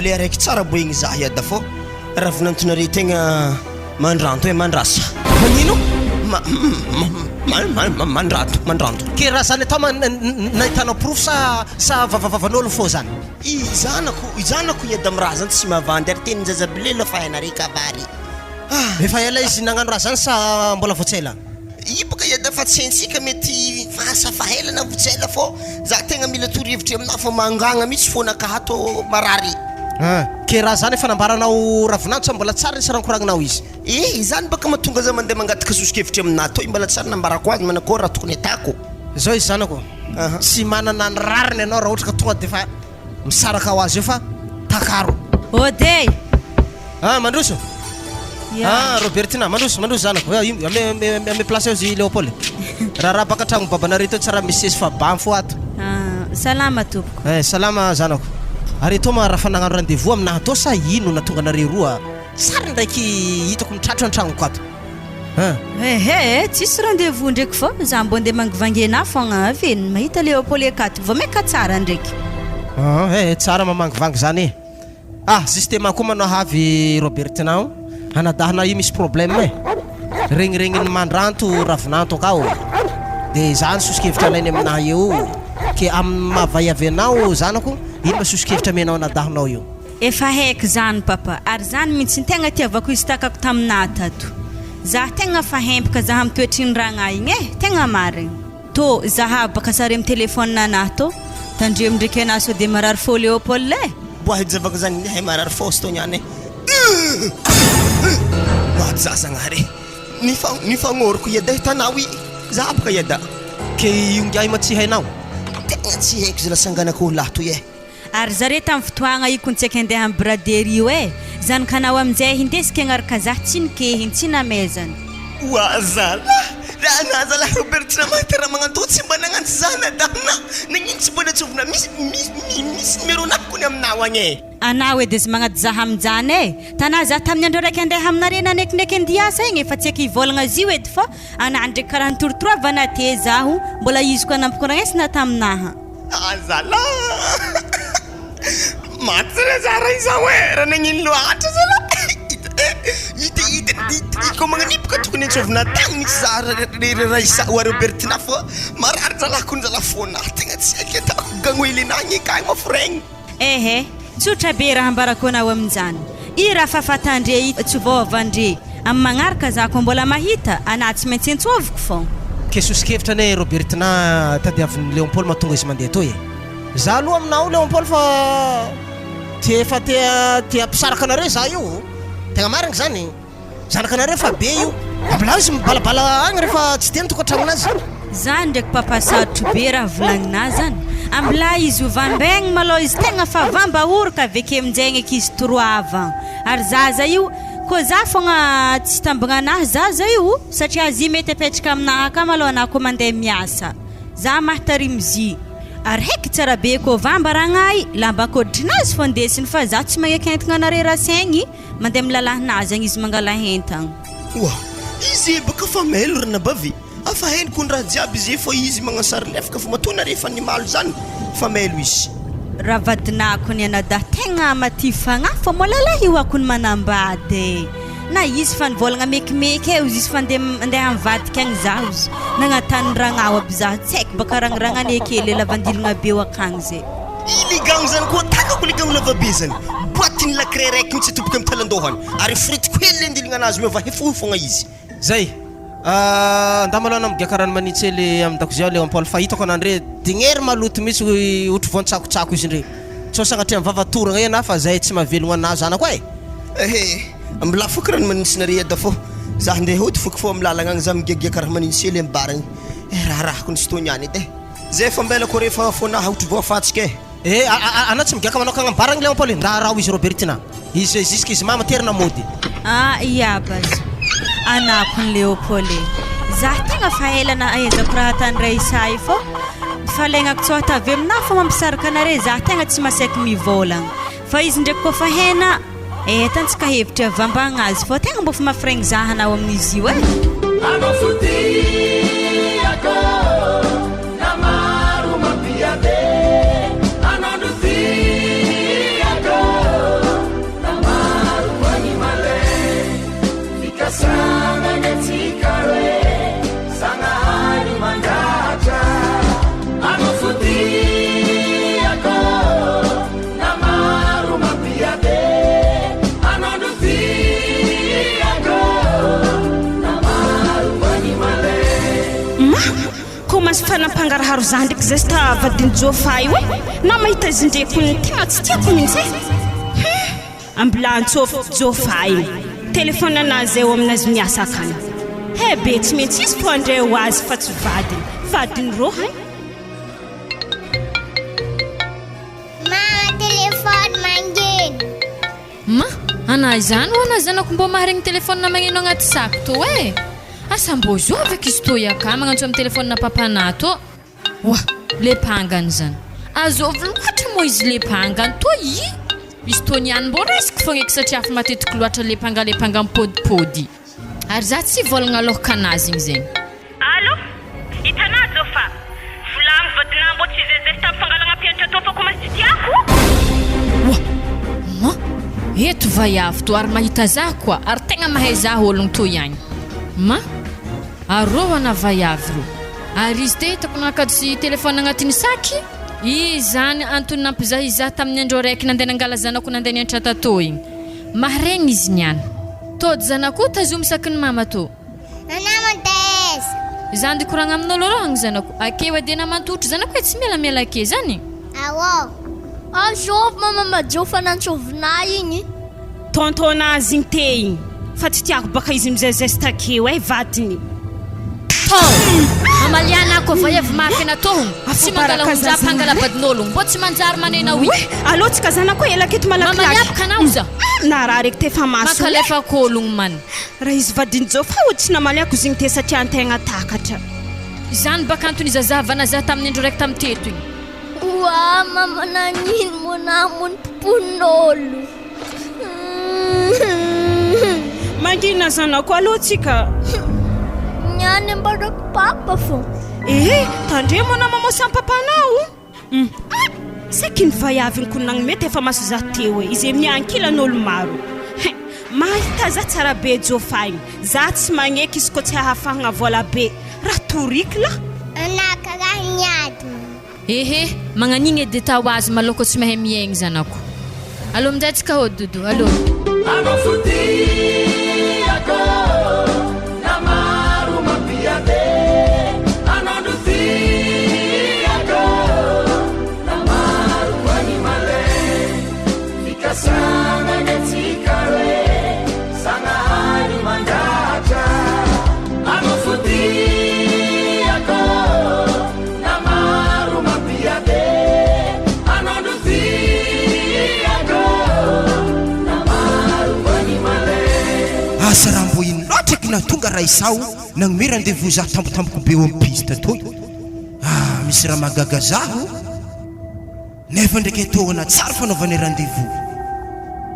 le araiky tsara boe igny zah iada fô raha vinantonare tegna mandranto e mandrasa. Magnino? Mandranto, mandranto. Ke raha zany atao ma nahitanao porofo sa sa vavavavan'olo fô zany? I zanako, i zanako i Adam raha zany tsy mavandy ary tenin-jaza bilelo fa hainareo kabary. Ah. Efa ela izy nagnano raha zany sa mbola vao tsy ela? Io boka i Adam fa tsy haintsika mety asa fa ela na vao tsy ela fô za tegna mila torohevitry aminao fa mangagna mihitsy fônakahy tô marary. Ah, ke raha zany efa nambaranao ravinahitra sa mbola tsara nisy raha nokoragninao izy? Eh, izany baka mahatonga za mandeha mangataka soso-kevitry aminà toy, mbala tsary nambarako azy manakôry raha tokony atako. Zao izy zanako, tsy manana ny rariny ianao raha ohatra ka tonga dia efa misaraka ho azy eo fa takaro. Ode! Ah, mandroso! Ya. Ah, Robertina, mandroso, mandroso zanako. Eh, io, ame, ame, ame place eo zy Léopold. Raharaha baka tragno babanareo teo tsy raha misy sesy fa bam fo ato. Ah, salama tompoko. Eh, salama zanako. Ary tô ma raha fa nagnano rendez-vous aminahy tô sa ino natonga anareo roa? Sary ndraiky hitako mitratra an-tragnoko ato an! Ehe, tsisy rendez-vous ndraiky fô za mbô ndeha mangivangy anah fogna avy e, mahita Léopold akato vao maika tsara ndraiky. Aa eh, tsara mamangivangy zany e! Ah, justement koa manao avy Robertina o, anadahina io misy problème e! Regniregnin'ny mandranto ravinanto akao, de zany soso-kevitra alainy aminahy eo, ke amin'ny maha vaiavy anao zanako, ino ma soso-kevitra amenao anadahinao io? Efa haiko zany papa ary zany mintsy ny tegna itiavako izy takako taminah tato. Zah tegna fa hempaka zah am toetriny ragnah igny eh, tegna marigny. Tô zahavo baka sary am telephone anah tô, tandremo ndreky anah sao de marary fô Léopold eh. Boahy javako zany eh marary fô sto niany eh. Maty za zagnahary eh. Nifagnôriko iada hitanao i za boka iada. Ke io ngiahy ma tsy hainao? Tegna tsy haiko zala sanganako lahy toy eh. Ary zare tam fotoagna io kony tsy aiky andeha am braderie io eh! Zanakanao aminjay hindesiko agnaraka zah tsy nikehiny tsy namezany. Oa zalah! Raha na zalah Robert tsy namahita raha magnantô tsy mba nagnantsy zanadahina nagnino tsy mba natsovina misy misy misy numéro nahy kony aminao agny eh! Anao edy aza magnady zah aminjany eh! Tanà zah tamin'ny andro araiky andeha aminare nanekineky andiasa igny efa tsy aiky hivôlagna zio edy fô anah ndreky karaha nitorotoroavana te zaho mbola izy koa nampikoragnesina taminaha. Ah zalah! Maty zalahy za raha izao e! Raha nagnino loatra zalah! Hita hita hita koa magnanipoka tokony antsovina tagny mihitsy za raha isa ho Robertina fa marary zalah kony zalah fona tegna tsy haiko ataoko gagnoelena agny akagny ma foregny. Ehe, tsotra be raha ambarako anao amin'izany. I raha fafatan-dre i tsy voaovan-dre. Amin'ny magnaraka za koa mbola mahita, anah tsy maintsy antsoviko fô. Ke sosokevitra anie Robertina tadiavin'i Léon Paul mahatonga izy mandeha toy e. Za aloha aminao Léon Paul fa te efa te te hampisaraka anareo za io. Tegna marigny zany. Zanakanareo fa be io. Abilao izy mibalabala agny rehefa tsy dia ny tokantranon'azy. Zany ndraiky papa sarotro be raha volagninà zany, ambilà izy ho vambegny malôha izy tegna fa vamba oroka aveke aminjegny eky izy toroava ary zaza io kô za fogna tsy tambagnanah zaza io satria zy mety apetraka aminah aka malôha anah kô mandeha miasa za mahatarimy zy ary heky tsara be kô vamba ragnah lamba ankotrinazy fô ndesiny fa za tsy magneky entagna anare rasegny Mandeha milalahinazy agny izy mangala entagna. Oa! Izy e baka fa mailo ry nabavy a! Fa henoko ny raha jiaby izy e fa izy magnano sary lefaka fa matoa nareo efa nimaly zany fa mailo izy. Raha vadinako ny anadahy tegna maty fagnahy fa mbola lahy io akony manambady e! Na izy fa nivôlagna mekimeky e ozy izy fa ndeha andeha mivadika agny zaho ozy nagnatany ragnao aby zaho tsy haiko baka ragniragnane kely le lavandilagna be eo akagny zay. I ligagno zany koa takako ligagno lavabe zany boite ny lakre raiky mitsy atoboky am talandohany ary foretiko hely le andilagna anazy miova he fohy fogna izy. Zay. Ndà malôha anao migiaka rano manintsy hely amin-dakozia ao Léon-Paul fa hitako anà ndre dignery maloto mihitsy ohatry voan-tsakotsako izy ndre. Sao sagnatria ny vava toragna eo anà fa zay tsy mahavelogno anà zanako e! Ehe, mbola foky rano manintsy nare eda fô za ndeha hody foky fô am lalagna agny za migiagiaka raha manintsy hely am bar agny eh raharahako ny fotoa niany edy eh. Zay fa mbela ko refa fona hotry voafantsika eh. Eh anao tsy migaka manao kagnambaragny Léon Paul e, nda araho izy Robertina, izy jusque izy mama terina mody. Ah iaba aza anako ny Léopold e! Zah tegna fa ela nahaizako raha tany Raissa io fô falegnako tsôha tavy aminah fô mampisaraka anare zah tegna tsy masaiky mivôlagna fa izy ndraiky kôfa hena eh tantsika hevitra vambagna azy fô tegna mbô fa mafiregny zah anao amin'izy io eh. Anao fo tiako na maro mampiady Anao no tiako na maro animale Fikasana ny antsika roe. Komasy fa nampangaraharo za ndraiky zesta vadin'i Jofa io e! Na mahita izy ndreky ny tegna tsy tiako mintsy e! Hum! Ambilantsôfiko Jofa io. Téléphone anazy eo aminazy miasa akany. He be tsy maintsy izy fô andray ho azy fa tsy vadiny. Vadiny rô hay. Mama téléphone mangeno. Ma, anah izany ho'a na zanako mbô maharegny téléphone magneno agnaty sac tô e! Asa mbô zovy eky izy tô aka magnantso am téléphone papanah tô! Oa, le mpangany zany! Azovy loatra moa izy le mpangany tô i! Izy tô niany mbô raisiko fogna eky satria afa matetiky loatra le mpanga le mpanga mipôdipôdy. Ary za tsy hivolagna aloka anazy igny zegny. Allo! Hitanà zao fa volagno vadinà mbô tsy hizezesta am fangalagna mpianatra tô fa komasy tsy tiako. Oa! Ma! Eto vaiavy tô ary mahita za koa ary tegna mahay za ologno tô ihagny. Ma! Arô ana vaiavy rô. Ary izy te hitako nankadosy téléphone agnatin'ny sac. Izany antony nampizahizahy tamin'ny andro araiky nandeha nangala zanako nandeha niantra tatô igny. Maharegny izy niany. Tody zanako tazomy sakin'ny mama tô. Nana mandeha. Za nde koragna amin'olo rô agny zanako. Akeo edy ana mantotro zanako e tsy mialamiala ake zany. Aô. Azovy mama madio fa nantsovinà igny. Tonton azy igny te igny fa tsy tiako baka izy mizezesta akeo eh vadiny. Tao! Amaliana ako vaiavy mafy nataohogno, tsy mangala honja mpangala vadin'ologno, mbô tsy manjary manena oui. Oe! Aleo tsika zanako e, ela aketo malakilaky. Mamalia baka anao za. Narary eky tefa maso. Mankalefako ologno man. Raha izy vadin'i Joe fa ody tsy namaliako izy igny te satria antegna takatra. Izany baka antony izazahavana za tamin'ny andro raiky tamin'ny teto igny. Oa mama nagnino moa namono mponin'olo. Mangina zanako alou tsika. Niany ambarako papa fô. Ee tandremo anao mamosa am papanao. Hum saiky ny vaiaviny ko nagnome tefa maso za teo e izy miankilan'olo maro hein mahita za tsara be jofa igny za tsy magneky izy ko tsy ahafahagna vola be raha toriky lah. Anah karaha niady mama. Ehe, magnan'igny edy atao azy malôha kô tsy mahay miaigny zanako. Alô aminjay tsika hody Dodo, alô. Anao fo tiako na maro mampiady Anao no tiako na maro koa ny malin Fikasana ny antsika hoe Zagnahary mandahatra Anao fo tiako na maro mampiady Anao no tiako na maro koa ny malin Asa raha mbô ino loatra eky nahatonga raha izaho nagnome rendez-vous zaho tampotampoko be eo am piste toy. Ah misy raha mahagaga zaho. Nefa ndraiky etoana tsara fanaovana rendez-vous.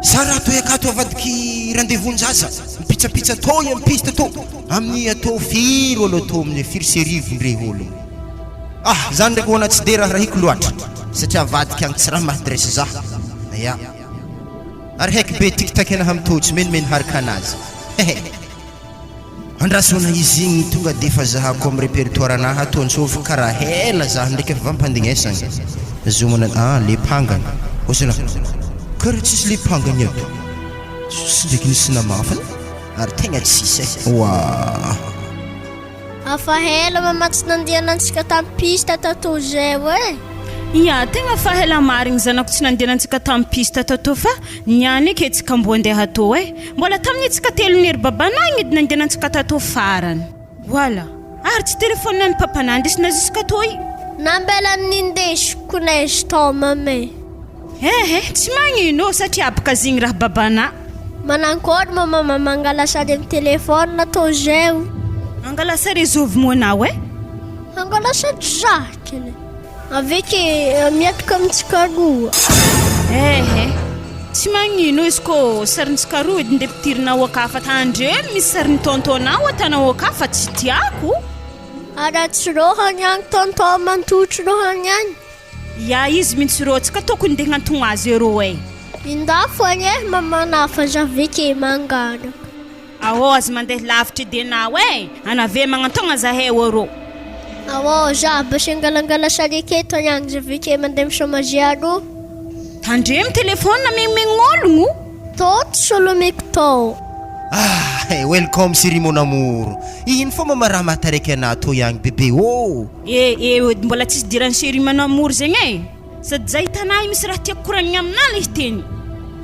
Za raha toy akato avadiky rendez-vous-njaza, mipitsapitsa toy am piste tô, amin'ny atô firy olo atô amin'ny firy sy arivo ndre olo. Ah zany ndraiky hoana tsy de raharahiko loatra satria avadika agny tsy raha maha-dress za. Ya. Ary haiky be tiktak anahy am tô tsy menimeny haraka anazy. Hehe. Andrasona izy igny tonga defa zahako am repertoire anahy ato antsôvy kara hela zah ndraiky efa vampandegnesagna zomana ah le pangany ozona kara tsisy le pangany ato tsisy ndraiky nisy namafa ary tegna tsisy eh oaa. Afa hela mama tsy nandehanantsika tam piste tato zay oe. Ya, tegna fa hela marigny zanako tsy nandehanantsika tam piste tato fa niany eky tsika mbo andeha atô e. Mbola tamin'ny tsika telon'ny ery babanah igny edy nandehanantsika tato farany. Voilà. Ary tsy téléphone an'i papanah ndesina jusqu'à tô i. Nambela nindesiko neige tao mama e. Ehe, tsy magnino ô satria abaka zigny raha babanah. Manankory moa mama mangala sary am téléphone tô zay o. Angala sary zovy moa anao e? Angala sary za kely. Avec miaraka amintsika roa. Ehe, tsy magnino izy kô sarintsika roa edy ndeha ampidirinao akafa tandremo misy sarin'ny tonton-nao atanao akafa tsy tiako. Ary tsy rôhany agny tonton mantotry rôhany agny. Ya izy mintsy rô tsika tokony ndeha agnantogna azy rô e. Indafo anie mamanà fa za veke mangaraka. Aô aza mandeha lavitra edy anao e! Anave magnantogna zahay ô rô. Aô za basy angalangala sary aketo agny za veke mandeha misomazy arô. Tandremo téléphone amegnimegn'ologno. Tô tsy solomiko tô. Ah! Welcome chérie mon amour. Ino fô mama raha mahataraiky anah tô ihagny bebe ô? Eh eh ody mbola tsisy idiran'i chérie mon amour zegny e! Sady za hitanah io misy raha tiako koragnina aminah le hiteny.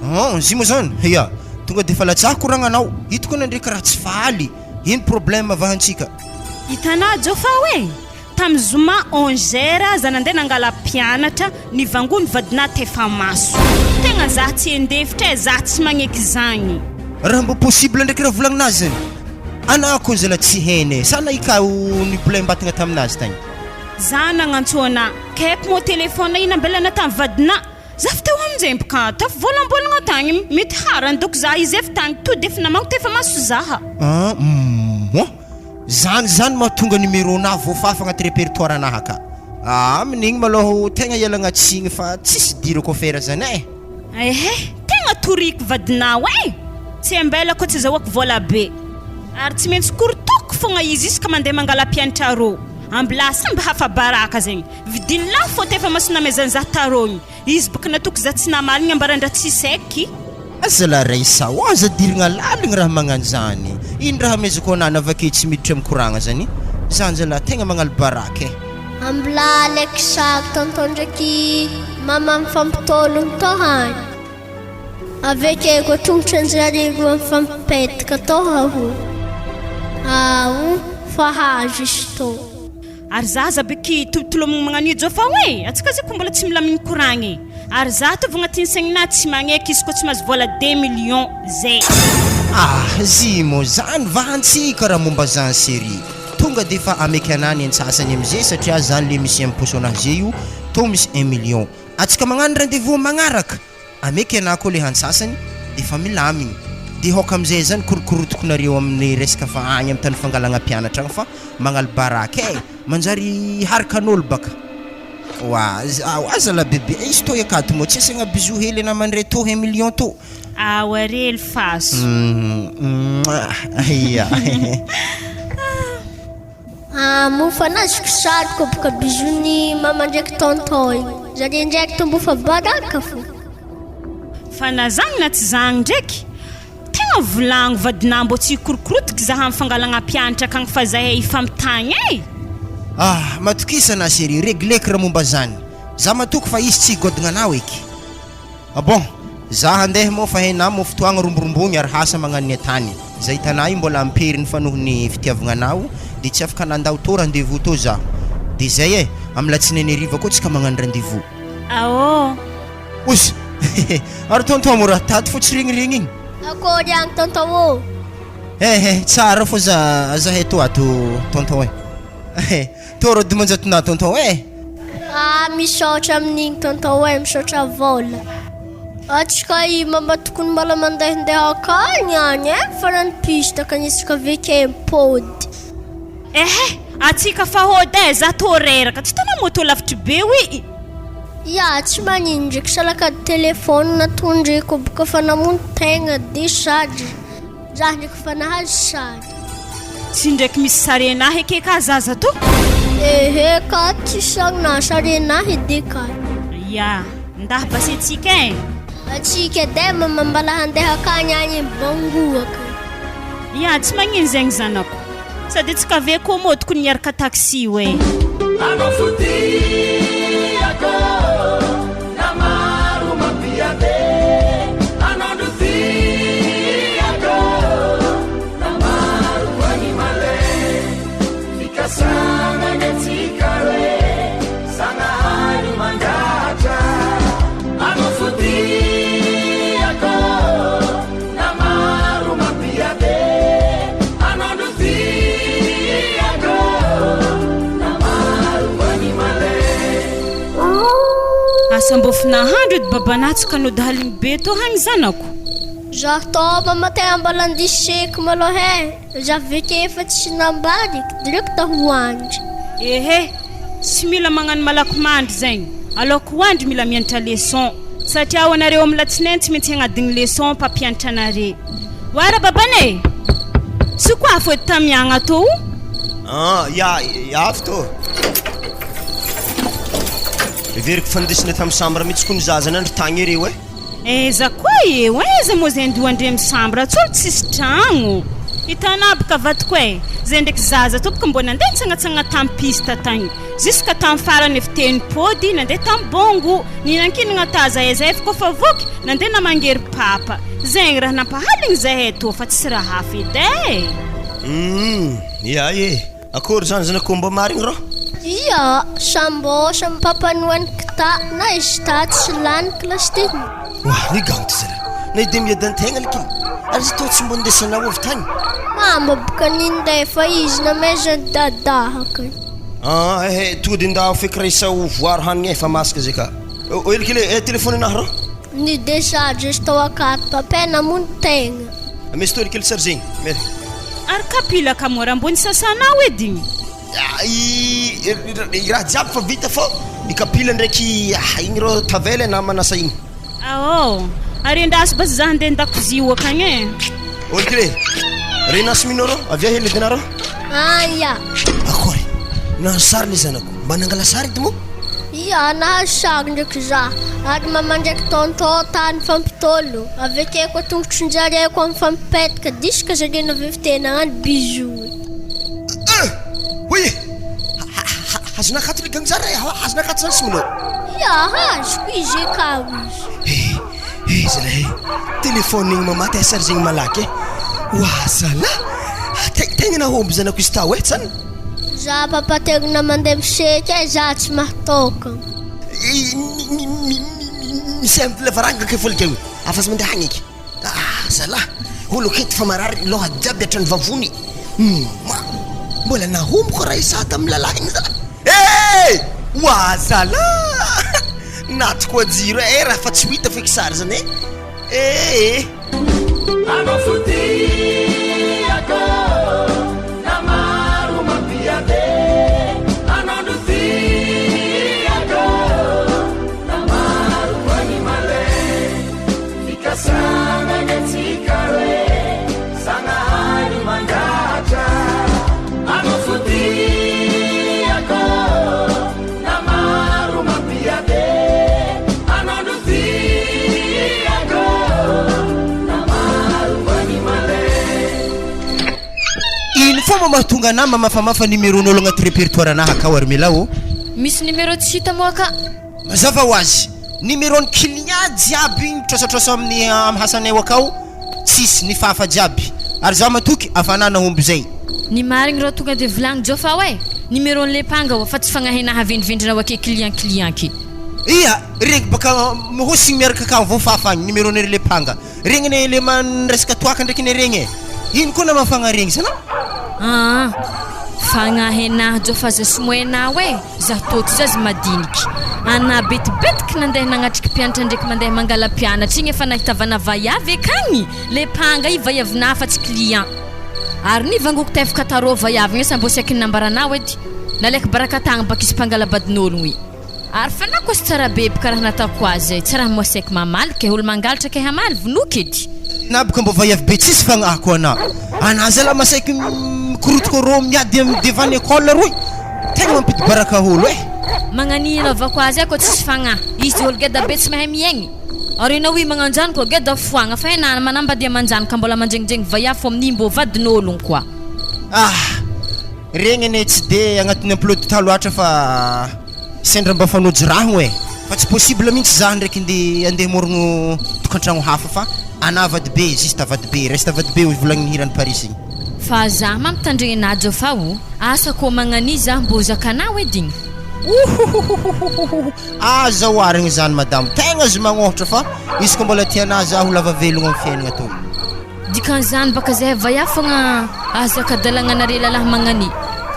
An, zy moa zany? Ya, tonga de efa latsahako koragnanao. Hitako anah ndreky raha tsy faly. Ino problème vahantsika? Hitanah Jofa hoe Tamin'ny zoma 11 heures za nandeha nangala mpianatra, nivangoa ny vadinah tefa maso. Tegna za tsy endefitra e, za tsy magneky zagny. Raha mba possible ndraiky raha volagninazy zany, anah kony zala tsy hainy e, sa nahika ho nibolem-batagna taminazy tagny. Za nagnantso anah, kaiky moa téléphone iny ambelana tamin'ny vadinah, za avy teo aminjay bka tafivolambolagna tagny, mety harany doko za izy avy tagny, to defa namango tefa maso zaha. Ah, moa. Zany zany mahatonga numéro nah voafafa agnaty repertoire nah ka. Ah amin'igny malôha tegna ialagna tsigny fa tsisy idirako affaire zany eh. Ehe, tegna toriko vadinao eh! Tsy ambela koa tsy azahoako vola be. Ary tsy maintsy korotoko fogna izy isaka mandeha mangala mpianatra rô. Ambilà samby hafa baraka zegny. Vidiny lafo fô tefa maso namezan'izaho tarôgny. Izy boka natoky za tsy namaly ny ambaran-dra tsisy eky. Aza la raisao, aza dirigna laligny raha magnano zany, ino raha amezako anah navake tsy miditra am koragna zany, zany zalah tegna magnalo baraka eh. Ambola alaiky sary tonton ndraiky mama mifampitôlogno tô hany. Aveke koa tongotry anjare roa mifampipetaka tô aho. Ao fa hazo izy tô. Ary za aza be ki tolotolomigny magnano io fa hoe atsika zay ko mbola tsy milamigny koragna e! Ary za atovy agnatin'ny saigninahy tsy magneky izy ko tsy mahazo vola deux millions zay. Ah zimo zany va antsika raha momba zany serie tonga de efa ameky anah ny antsasany amze satria zany le misy imposo anah ze io tô misy un million atsika magnano rendez vous magnaraka Ameky anah koa le hantsasany defa milamigny de hoka amizay zany korokorotiko nareo aminy resaka fa agny amy tany fangalagna mpianatra agny fa magnalo baraka eh manjary harikan'olo baka oa oa zala bebe eh izy tô akato moa tsy asiagna bisou hely anah mandray tô un million tô. Awa re Elifaso. Ia. Ah moa fa nazoko sary ko boka bisou ny mama ndraiky tonton igny zare ndraiky tombo fa baraka fo. Fa na zagny na tsy zagny ndraiky tegna volagno vadinah mbô tsy hikorokorotiky zah am fangalagna mpianatra akagny fa zahay hifamitagny e! Ah matokisa anah chérie, regleko raha momba zany, za matoky fa izy tsy higodogna anao eky. Ah bon! Za handeha moa fa henà moa fotoagna romborombogny ary hasa magnano ny atany. Za hitanà io mbola amperiny fa noho ny fitiavagna anao de tsy afaka nandao tô rendez vous tô zaho. De zay eh! Am latsinainy hariva koa tsika magnano rendez vous. Aô! Ozy! Ary tonton moa raha tato fô tsy regniregny igny. Akôry agny tonton ô! Eh eh! Tsara fô za zahay tô ato tonton eh! Tô rô dimanjatonà tonton eh! Ah misaotra amin'igny tonton eh, misaotra vôla. Atsika i mama tokony mbola mandehandeha akagny agny eh, farany piste akagny isaka aveke mipody. Ehe, atsika fa hody eh, za tô reraka, tsy hitanao moto lavitry be oi. Ya, tsy magnino ndraiky salakady téléphone tondreko boka fa namono tegna de sady. Za ndraiky fa nahazo sary. Tsy ndraiky misy sary enahy eke ka zaza to. Ehe ka tsisy sary na sary enahy edy ka. Ya, ndah basy atsika eh. Atsika edy eh mama mbala handeha akagny agny Bangoa akagny. Ya, tsy magnino zegny zanako. Sady atsika ave koa moa tokony niaraka taxi oe. Anao fo tiako na maro mampiady Anao no tiako na maro koa ny malay Fikasana ny antsika roe Zagnahary mandratra Anao fo tiako na maro mampiady Anao no tiako na maro koa ny malay Asa mbô f'nahandro edy babanah tsy ka nody haligny be tô hagny zanako. Za tô mama tegna mbola andiseko malôha e, za veke efa tsy nambadiky direct ho andry. Ehe, tsy mila magnano malaky mandry zegny, alôko ho andry mila mianatra leçon, satria ho anareo am latsinainy tsy maintsy hagnadigny leçon mpampianatra anare. Oara babana e! Sy ko afo edy tamiagna tô o! Ah, ya, avy tô. Heveriko fa nindesina tamin'ny chambre mihitsy ko ny zaza nandry tagny ireo e. Aiza koa eo, aiza moa zay andoha andre misambra, tsolo tsisy tragno. Hitanà boka vadiko e! Zay ndraiky zaza tompoko mbô nandeha nitsangatsangana tam piste tagny jusque tam farany efa te nipody nandeha tam bongo nihinankinagna ta zahay zahay fa kôfa voky nandeha namangery papa zegny raha nampahaligny zahay tô fa tsisy raha hafa edy e! Humm ya e! Akory zany zanak'omba mba marigny rô? Ia, sambô samy mpampanoa ny kta na izy ta tsy lany classe ty. Wah, ny ganty zala. Na ide miadan-tegna liky. Ary izy tô tsy mbô nindesanao avy tagny? Mamba boka ninday fa izy namezan'i dadahako. Ah, ehe, tonga de ndao feky raisa ho voaro hanigny e, fa masaka zay ka. Ely kely e, téléphone anahy rô. Ny décharge izy tao akato papa namono tegna. Amesy toy kely chargegny, mela. Ary kapila ka moa raha mbô nisasanao edy igny. I raha jiaby fa vita fô i kapila ndraiky ah igny rô tavela e na manasa igny. Aô, ary endaso basy za handeha an-dakozia ho akagny e. Olo kely e, renasy mino rô, avia hely edy anareo. Aia. Akory, nahazo sary le zanako, mba nangala sary edy moa? Ia, nahazo sary ndraiky za, ary mama ndraiky tonton tany mifampitôlo, avekeo koa tongotron-jareo koa mifampipetaka, diska zareo navy tena nagnano bisous. Ah! Hoy e! Hazonà akato le gang zany e! Hazonà akato zany Simona. Ia, hazoko izy e kao izy. Eh, eh zalahy e! Téléphone igny mamaty asa ry zegny malaky e! Oa zalahy! Tegna nahomby zanako izy tao e, tsany? Za papa tegna mandeha miseky e, za tsy mahatôkagna. Misy amin'ny lavarangana kay fôlika io, afatsy mandeha agny eky. Ah zalah, olo aketo fa marary loha jiaby hatrany vavony. Hum, mbola nahomby koa raha izaho tamin'ny lalahy igny zalah. Eh! Oa zalah! Naty koa jiro eh, raha fa tsy ho hita feky sary zany eh. Eh! Anao fo tiako na maro mampiady Anao no tiako na maro animale Fikasana ny antsika hoe Zagnahary mandahatra Anao fo tiako na maro mampiady Anao no tiako na maro animale Ino fomba mahatonga anah mamafamafa numéro-n'olo agnaty répertoire anah akao ary Mila ô? Misy numéro tsy hita moa ka. Mazava ho azy, numéro-n'ny client jiaby mitrosatrosa amin'ny am hasanay akao tsisy, nifafa jiaby. Ary za matoky afa anah nahomby zay. Ny marigny rô tonga de volagno Jofa oe, numéro-n'ny le mpanga oa fa tsy fagnahinah havendrivendrina oa ke client client ke. Ia, regny baka mihosiny miaraka akao vao fafa agny numéro-n'ny le mpanga. Regny anie le man resaka toaka ndraiky anie regny e! Ino koa namafagna regny zalahy? Aa! Fagnahy anah jo fa aza somoinao e! Za tô tsy zaza madiniky. Anah betibetiky nandeha nagnatriky mpianatra ndraiky mandeha mangala mpianatra igny efa nahitavana vaiavy akagny! Le mpanga i vaiavinah fa tsy client. Ary nivangoko tefaka tarô vaiavy igny asa mbô saiky nambaranao edy. Nalaiko baraka tagny baka izy mpangala badin'ologno i. Ary fa na koa tsy tsara be karaha nataoko azy zay, tsy raha moasaiky mamaly kay, olo mangalatra kay hamaly, vonoiko edy. Na boka mba vaiavy be tsisy fagnahiko ana. Ana zala masaiky mikorotoko rô miady am devant ny école roy. Tegna mampidi baraka olo eh. Magnanihy anaovako azy aho koa tsisy fagnahy. Izy olo geda be tsy mahay miaigny. Ary enao i magnanjany koa geda foagna fa enà manambady amanjany ka mbola mandregnidregny vaiavy fô amin'i mbô vadin'ologno koa. Ah! Regny anie tsy de agnatin'ny emploi du temps loatra fa sendra mba fanojo rahogno e! Fa tsy possible mintsy zah ndraiky nde andeha hamorogno tokantragno hafa fa anah vadibe juste vadibe reste vadibe hoy volagnin'ny hiran'i Paris igny. Fa zah mampitandregny anah Jofa o! Asa kô magnania zah mbô zakanao edy igny. Ouhouhouhouhouhouhou aza oharigny zany madamo, tegna azo magnohitra fa izy kô mbola tianah zah ho lava velogno am fiaignana tô. Dikan'izany baka zay vaia fogna ahazaka adalagnanare lalahy magnani.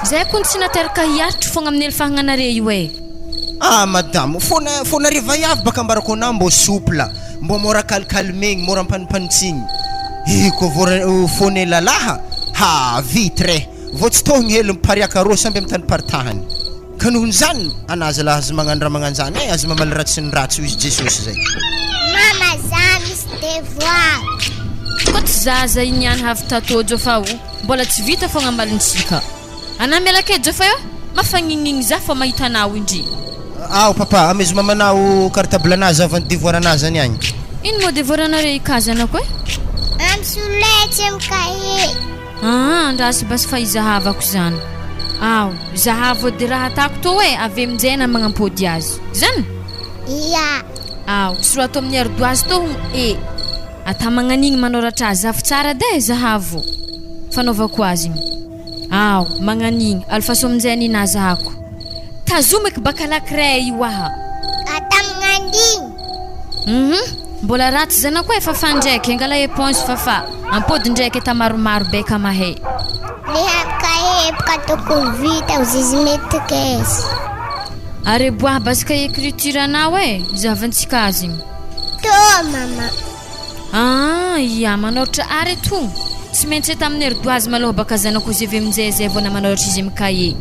Zay kony tsy nateraka hiaritry fogna amin'ny elifahagnanare io e. Ah madamo, fona fonare vaiavy baka ambarako anah mbô souple, mbô mora calcalmegny, mora ampanimpanitsigny. He koa vao fone lalaha, ha vitre eh, vao tsy tohigny hely mipariaka rô samby amy tany paritahany. Ka nohony zany, anah zalahy aza magnano raha magnanjany eh, aza mamaly ratsy ny ratsy hoy izy Jesosy zay. Mama za misy devoir. Koa tsy zaza iny ihany havy tato Jofa o, mbola tsy vita fogna amalintsika. Anah miala kely Jofa eo, mafagnignignigny za fô mahita anao indry. Ao papa, amezo mamanao cartable anah zaho ny devoir anah zany agny. Ino moa devoir anareo i ka zanako e? Am solaitra am cahier. Aa andraso basy fa izahavako izany. Ao, zahavo edy raha atako tô e, avy aminjay na magnampody azy. Zany? Ia. Ao, sorato amin'ny ardoise tô hono e. Ata magnan'igny manoratra azy, zavo tsara edy e, zahavo. Fanaovako azy igny. Ao, magnan'igny, alefaso aminjay nina zahako. Tazomy eky baka la craie io aha. Ata magnan'igny. Hum, mbola ratsy zanako e, fafà ndraiky, angala éponge fafà, ampody ndraiky ata maromaro beka mahay. Mihaboka heboka tokony vita ho zizy mety caisse. Are boah basy ka écriture anao e, zahavantsika azy igny. Tô mama. Ah, ia manoratra ary eto. Tsy maintsy eta amin'ny ardoise maloha baka zanako izy avy aminjay zay vao na manoratra izy amin'ny cahier.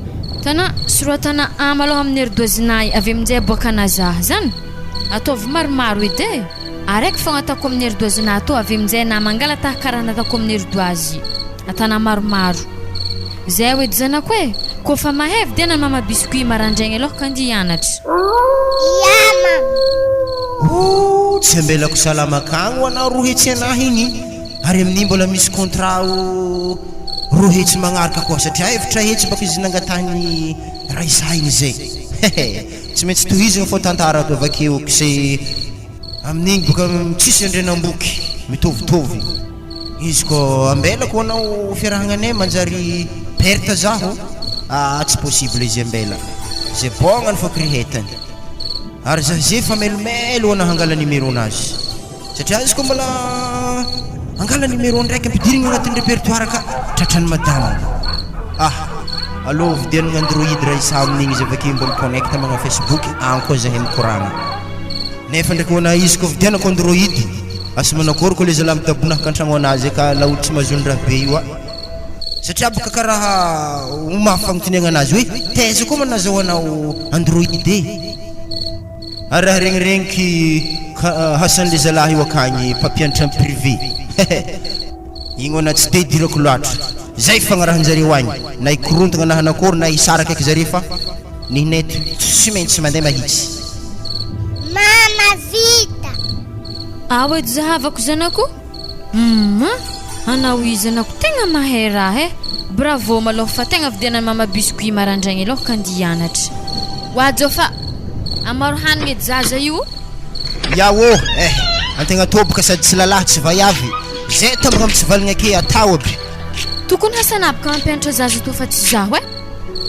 Tana, soratana A maloha amin'ny ardoise-nay avy aminjay aboakana za. Zany? Ataovy maromaro edy e. Araiky fogna ataoko amin'ny ardoise-na ato avy aminjay na mangala tahaka karaha nataoko amin'ny ardoise. Atana maromaro. Zay ho edy zanako e. Koa fa mahay vidiana mama biscuit marandraigny aloha ka andeha hianatra. Ia mama. Ooh tsy ambelako salama akagny ho anao 200 anahy igny ary amin'igny mbola misy contrat o 200 magnaraka koa satria 400 baka izy nangatahiny Raissa igny zay hehe tsy maintsy tohizagna fô tantara ato avakeo kse amin'igny boka tsisy andrianamboky mitovitovy. Izy ko ambelako anao fiarahagnanay manjary perte zaho aa tsy possible izy ambela ze bognany fô kirihetany ary za ze fa melomelo ana hangala numéro nazy satria izy ko mbola angala numéro ndraiky ampidirigny agnatin'ny répertoire ka tratran'ny madama ah alô vidianagna android raha isa amin'igny izy avake mbo mi-connecte magnano facebook agny koa zahay mikoragna. Nefa ndraiky hoana izy ko vidianako android asa manakory ko le zalahy midabonahaka antragno anazy aka laolo tsy mahazo ny raha be io a! Satria boka karaha ho mafy fagnotoniagna anazy hoe taiza koa ma nazahoanao android e! Ary raha regniregniky ka hasanle zalahy io akagny mpampianatra am privé hehe igny hoana tsy de idirako loatra zay fagnarahanjareo agny na hikorontagna na hanakory na hisaraka eky zare fa Ny net tsy maintsy mandeha mahitsy. Mama vita. Ao edy zahavako zanako. Humm anao i zanako tegna mahay raha eh. Bravo malôha fa tegna vidianan'i mama biscuit marandraigny alôha ka andia hianatra. Oajo fa amaro hanigny edy zaza io. Yawo eh antegna toboka sady tsy lalahy tsy vaiavy zay tombagna mitsivalagna ake atao aby. Tokony hasanabaka mampianatra zaza toa fa tsy zaho eh.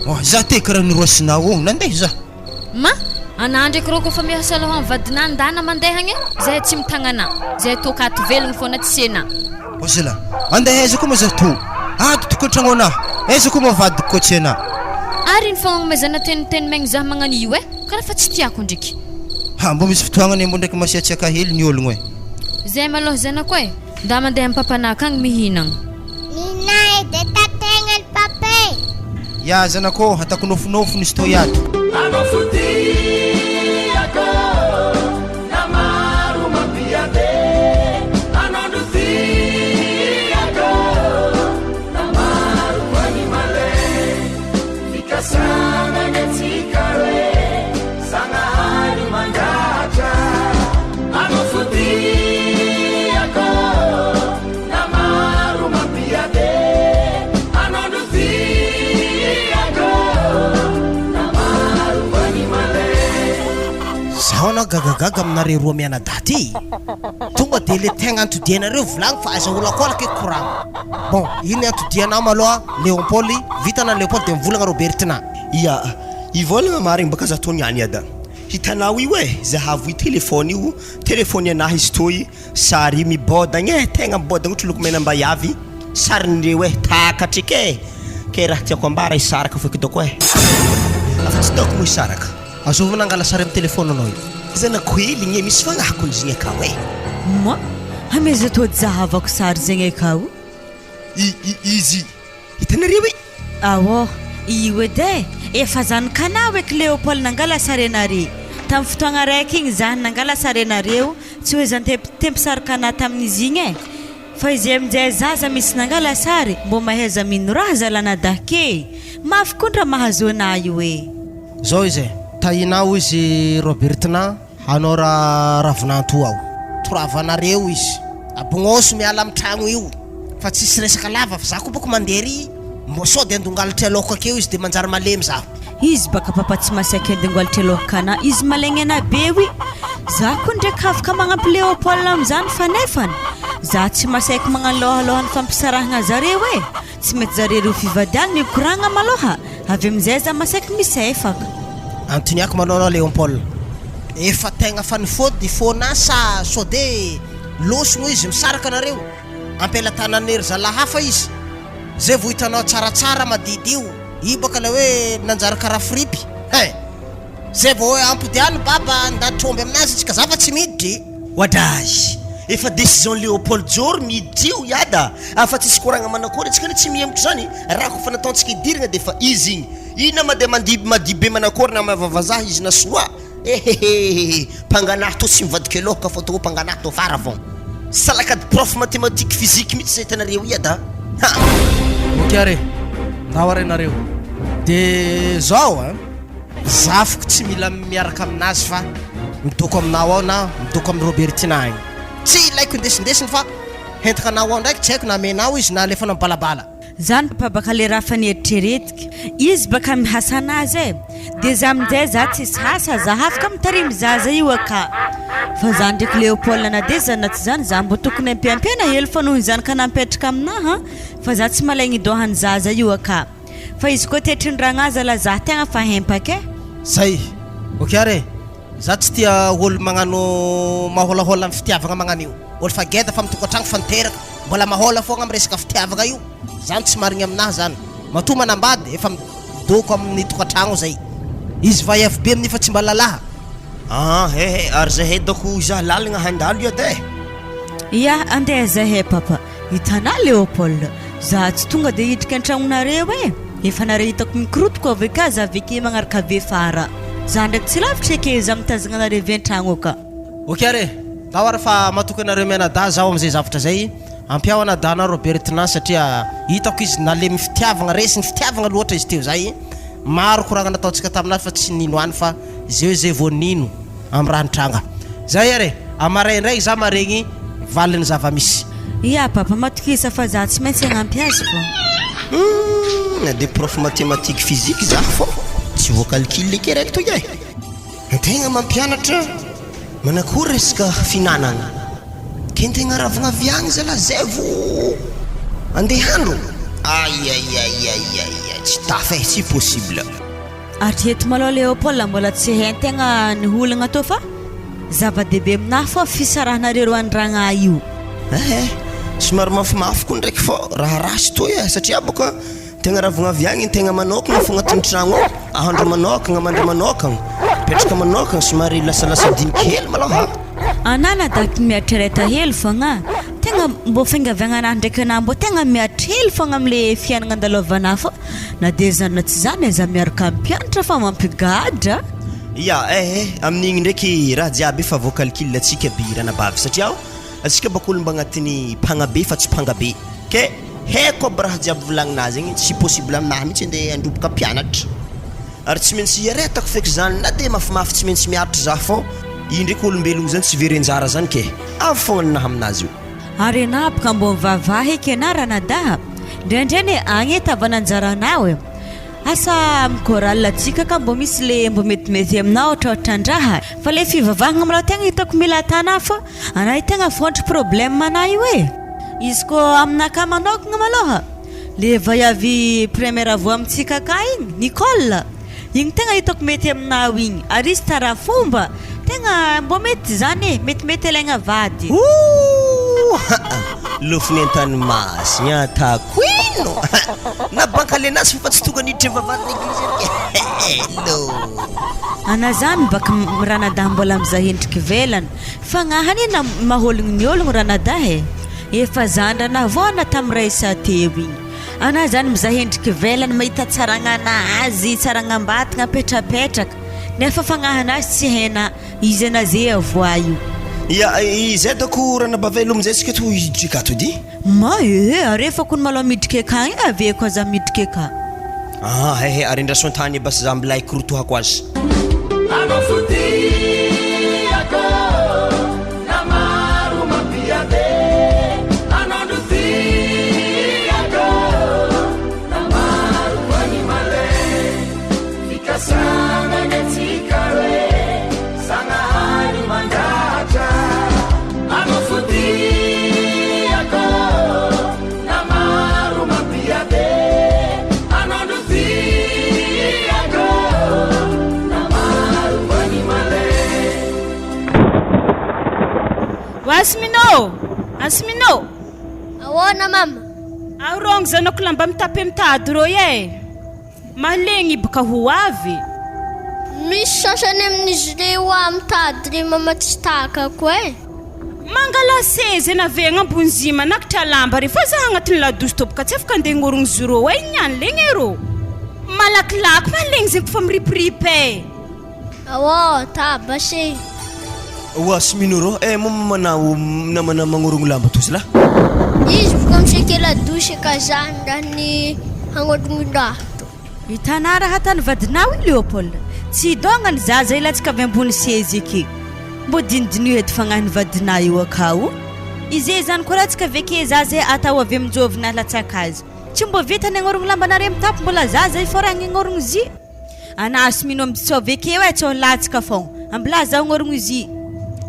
Oh, za te karaha noroasinao oh, nandeha za. Ma, anah ndraiky rô kôfa miasa aloha am vadinah ndana mandeha agny e, zahay tsy mitagna anah, zahay toaka ato velogno fôna tsy enah. Oh zala, andeha aiza koa ma za tô? Ato tokantragno anah, aiza koa ma vadiko koa tsy enah. Ary ino fagnomezana teniteny maigny zah magnano io e, karaha fa tsy tiako ndriky. Ha, mbô misy fotoagna anie mbô ndraiky masiatsiaka hely ny ologno e. Zay malôha zanako e, nda mandeha am papanah akagny mihinagna. Ninay de tategnany papa e. Ya zanako ô, hatako nofinofy ny stoy ato. Anao fo tiako na maro mampiady Anao no tiako na maro koa ny malin Fikasana ny antsika hoe Zagnahary mandratra Anao fo tiako Na maro mampiady Anao no tiako Na maro koa ny malin Zaho anao gagagaga aminareo roa mianadahy ty. Tonga de le tegna antodianareo volagno fa aza olakolaka eky koragna. Bon, ino antodianao maloha Léopold, vita na Léopold de mivolagna Robertina. Ia, hivolagna marigny baka za tô niany ada. Hitanao io e, zahavo io téléphone io, téléphone anahy izy toy, sary mibôdagna e, tegna mibôdagna ohatry lokomena mba-hiavy, sarin'ireo e, takatrika e, ke raha tiako ambara hisaraka fo eky dôko e. Afa tsy dôko moa hisaraka. Azovy nangala sary am téléphone anao io. Zanako hely igny e, misy fagnahiko ndry zegny akao e. Moi, amaiza tô jahavako sary zegny akao? I, i, izy. Hitanareo e! Aô, io edy e! Efa zanakanao eky Léopold nangala sary anare. Tamin'ny fotoagna araiky igny zah nangala sary anareo, tsy hoe zah nte-mpisarika anah tamin'izy igny e! Fa izy aminjay zaza misy nangala sary, mbô mahaiza mino raha zalah anadahy ke! Mafy koa ndra mahazo anah io e! Zao izy e, tahinao izy Robertina hanao ra ravinanto ao. Toravanareo izy. Abognoso miala am tragno io. Fa tsisy resaka lava fa za koa boko mandeha ery mbo sao de andongalotry alaoko akeo izy de manjary malemy zaho. Izy baka papa tsy masaky andongalotry alaoko ana izy malaigny ana be wi za koa ndraiky afaka magnampy Léopold amizany fa nefany za tsy masaiky magnano lôhalôhany fampisarahagna zareo e tsy mety zare reo fivadiany mikoragna malôha avy amizay za masaiky misefaka. Antoniako manao anao Léopold efa tegna fa nifôdy fôna sa sode lôsogno izy misaraka nareo? Ampelatanan'ny ry zalahy hafa izy. Zay vao hitanao tsaratsara madidio io baka ilay hoe nanjary karaha fripy hein! Zay vao hoe ampodiano baba nda tromby aminazy izy ka za fa tsy miditra e! Oadray! Efa décision Léopold Joro miditra io iada a! Fa tsisy koragna manakory antsika anie tsy mihemotra zany raha kofa nataontsika hidiragna de efa izy igny! Ina ma de mandiby madiby be manakory na mavavazaha izy na sinoa Ehehehe mpanganahy tô tsy mivadika aloha ka fa tô mpanganahy tô afara vao. Salakady prof mathématique physique mihitsy zay hitanareo i ada ha. Ok ary e, ndao ary nareo. De zao an, zafiko tsy mila miaraka aminazy fa midoko aminao ao na midoko amin'i Robertina agny. Tsy ilaiko indesindesiny fa hentiko anao ao ndraiky tsy haiko na amenao izy na alefanao mibalabala. Zany papa baka le raha fa nieritreretiko izy baka mihasa anazy e de za aminjay za tsisy hasa za afaka mitarimy zaza io aka fa za ndreky Léopold na de zany na tsy zany za mbo tokony ampiampiana hely fa noho izany ka nampetraka aminaha fa za tsy malaigny idohany zaza io aka fa izy koa tetrindragna zala za tegna fa hempaka e. Zay! Ok ary e! Za tsy tia ol magnano mahôlahôla am fitiavagna magnano io. Ol fa geda fa mitokantragno fa niteraka, mbola mahôla fogna am resaka fitiavagna io. Zany tsy marigny aminahy zany. Matoa manambady efa midoko amin'ny tokantragno zay. Izy vaiavy be amin'io fa tsy mba lalaha. Aa he he, ary zahay doko hizaha lalagna handalo io edy e. Ia, andeha zahay papa. Hitanà Léopold, za tsy tonga dia hidrika an-tragnonareo e! Efa nareo hitako mikorotoko avy eka za avy magnaraka avy afara. Za ndraiky tsy lavitra eke za mitazagna anareo avy an-tragno ka. Ok ary e! Ndao ary fa matoky anareo mianadahy zaho amin'izay zavatra izay, ampiao anadahinao Robertina satria hitako izy nalemy fitiavagna, resin'ny fitiavagna loatra izy teo izay, maro koragna nataontsika taminazy fa tsy nino any fa zeo izay vao nino. Am raha nitranga. Zay ary e! Amaraindray za maregny valin'ny zava-misy. Ya papa matokisa fa za tsy maintsy hagnampy azy fô. Humm na de prof mathématique physique za fô tsy voa calcul eky raiky toy e! Antegna mampianatra manakory resaka fihinanagna ke ntegna ravagna avy agny zalah zay vo andeha handro? Aiaiaiaiaiai tsy tafa e tsy possible. Hatreto malôha Léopold mbola tsy hain-tegna ny olagna tô fa zava-dehibe aminahy fô fisarahanareo roa an-dragnahy io. Eh eh, somary mafimafy koa ndraiky fô raha ratsy toy eh, satria bôka tegna ravagna avy agny tegna manôkagna fô agnatin'ny tragno ao, ahandro manôkagna, mandry manôkagna, mipetraka manôkagna, somary lasalasa diniky hely malôha. Anà nadaky mieritrereta hely fôgna, tegna mbô fiangaviagna anah ndraiky anah mbô tegna miaritra hely fôgna amle fiainagna andalovanah fô Na dia izany na tsy izany aza miaraka amin'ny mpianatra fa mampigadra. Ya eh eh, amin'igny ndraiky raha jiaby efa voa-calcul antsika by ranabavy satria antsika baka olo mba agnatin'ny mpagnabe fa tsy mpangabe ke haiko aby raha jiaby volagninazy zegny tsy possible aminahy mihitsy andeha handroboka mpianatra ary tsy maintsy hiaretako feky zany na de mafimafy tsy maintsy miaritra za fô i ndraiky olombelogno zany tsy very anjara zany ke avy fogna ninahy aminazy io. Ary enah bka mbô mivavaha eky enah ranadaha ndraindray anie agny e tavan'anjaranao e asa am chorale tsika ka mbô misy le mbô metimety aminao ohatraohatrandraha fa le fivavahagna malôha tegna hitako mila atanah fa anah io tegna fôntry problème anah io e izy kô aminakahy manôkagna malôha le vaiavy première voix amintsika aka igny Nicole Igny tegna hitako mety aminao igny ary izy tsara fomba, tegna mbô mety zany e, metimety alaigna vady. Ooh haa lofony entany masigny atako ino haa na banka lenazy f'efa tsy tonga niditra vavahadiny eglizy ery hello. Ana zany baka ranadahy mbola mizaha endriky ivelany fa gnahy anie na maholigny ny ologno ranadahy e, efa zandry anah vao ana tam raisa teo igny. Anah zany mizaha endriky ivelany mahita tsaragnanazy, tsaragnambatagna apetrapetraka, nefa fagnahanazy tsy haina izy ana ze avoà io. Ya, izay dako ranabavy elo amizay tsika to hidriky ato edy. Ma ee, arefako ny malôha midriky akagny e, aveko aza midriky aka. Ah ehe, arindraso an-tany basy za milay korotohako azy. Anao fo tiako na maro mampiady anao no tiako. Asmino! Asmino! Ahoana mama? Arogno zanako lamba mitapy mitady rô e! Mahalegny boka ho avy. Misy sasany amin'izy ireo aho mitady ry mama tsy takako e! Mangala seza ena ve agnambony zy manakitra lamba re fa za agnatin'ny ladosy tô boka tsy afaka andeha hagnorogno zirô e niany legny e rô! Malakilaky mahalegny zegny kofa miripiripy e! Aô, tabasy. Oa sy mino rô eh moa manao namana magnorogno lamba tozy lah. Izy boka miseke ladosy ka zany raha ny hagnorogno raha to. Hitanà raha tany vadinao i Léopold. Tsy hidôgna ny zaza hilatsaka avy ambony sezy eky. Mbô dinidiniho edy fagnahin'ny vadinà io akao. Ize zany koa latsaka avy ake zaza atao avy amin-jovy nahalatsaka azy. Tsy mbô vitany agnorogno lambanare mitapy mbola zaza i fô raha agnorogno zy. Ana azo mino am tsao vekeo e tsao latsaka fao ambilà zaho gnorogno izy.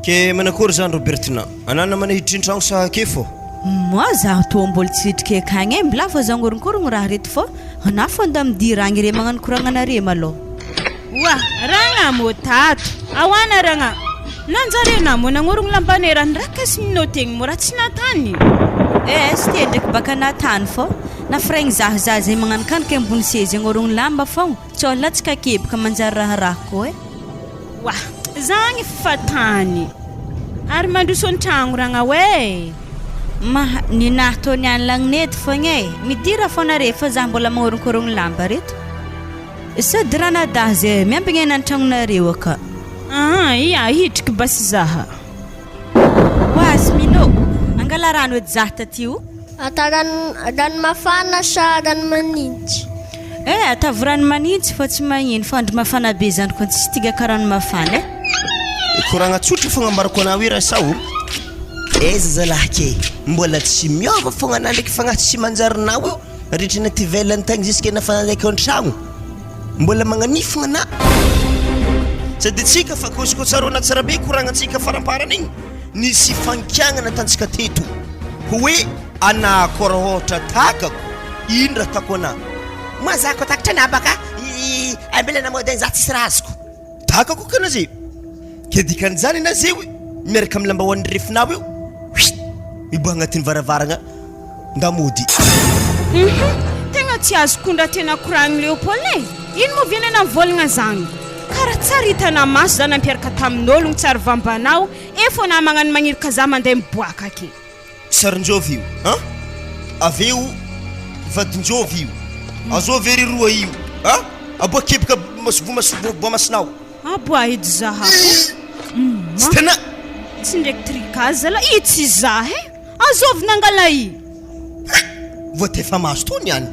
Ke manakory zany Robertina? Anà namana hiditry ny tragno sa ake fô? Moa zaho toa mbola tsy hidriky akagny e mbilà fô zaho ngorongorogno raha reto fô anà fô nda midira agny re magnano koragnanare malôha. Oa ragna mô tato ahoana ragna nanjare na mô nagnorogno lambanay raha niraka sy minô tegny mô raha tsy natany. Eh sy te ndraiky baka natany fô Nafraigny zaho za zay magnanokanoko ambony seza agnorogno lamba fao tsao latsaka keboka manjary raharaha koa e. Wah! Zagny fatany ary mandroso an-tragno ragna oe! Maha, ninahy tô niany lagnety fogna e! Midira fô nare fa za mbola magnoronkôrogno lamba reto. Sady ranadahy zay miambigna eny an-tragnonareo aka. Aa, ia, hitriky basy zaha. Oazy Mino, angala rano edy zah taty o. Ata rano rano mafana sa rano manintsy? Eh, atavo rano manintsy fa tsy magnino fa andro mafana be zany ko tsy tigaka rano mafana eh. Koragna tsotra fogna ambarako anao io rasa o. Aiza zalahy ke, mbola tsy miova fogna anah ndraiky fagnahy tsy manjary nao io, rehetra aty ivelany tagny jusque nafa ndraiky an-tragno. Mbola magnanifogna anah. Sady tsika fa ko izy ko tsaroana tsara be koragnantsika faramparany igny nisy fankiagnana tantsika teto hoe anah ko raha ôhatra takako ino raha atako anah ma za ko takatra anah baka ambela anah mody za tsisy raha azoko takako kana ze ke dikan'izany anah ze miaraka amin'ny lambahoan'ny refinao io huit miboha agnatin'ny varavaragna Nda mody. Hum tegna tsy azoko ndra tena koragny Léopold e! Ino moa ve nena mivôlagna zagny? Kara tsary hitana maso za nampiaraka tamin'ôlogno tsary vambanao e fô na magnano magniraka za mandeha miboaka ake. Sarinjovy io an! Avy eo vadinjovy io! Azovy ery roa io an! Aboa keboka maso voa voa masonao. Aboa edy zaha ko! Hum Tsy tena. Tsy ndraiky tricage zala i tsy za e! Azovy nangala i. Ha! Voatefa maso toa niany.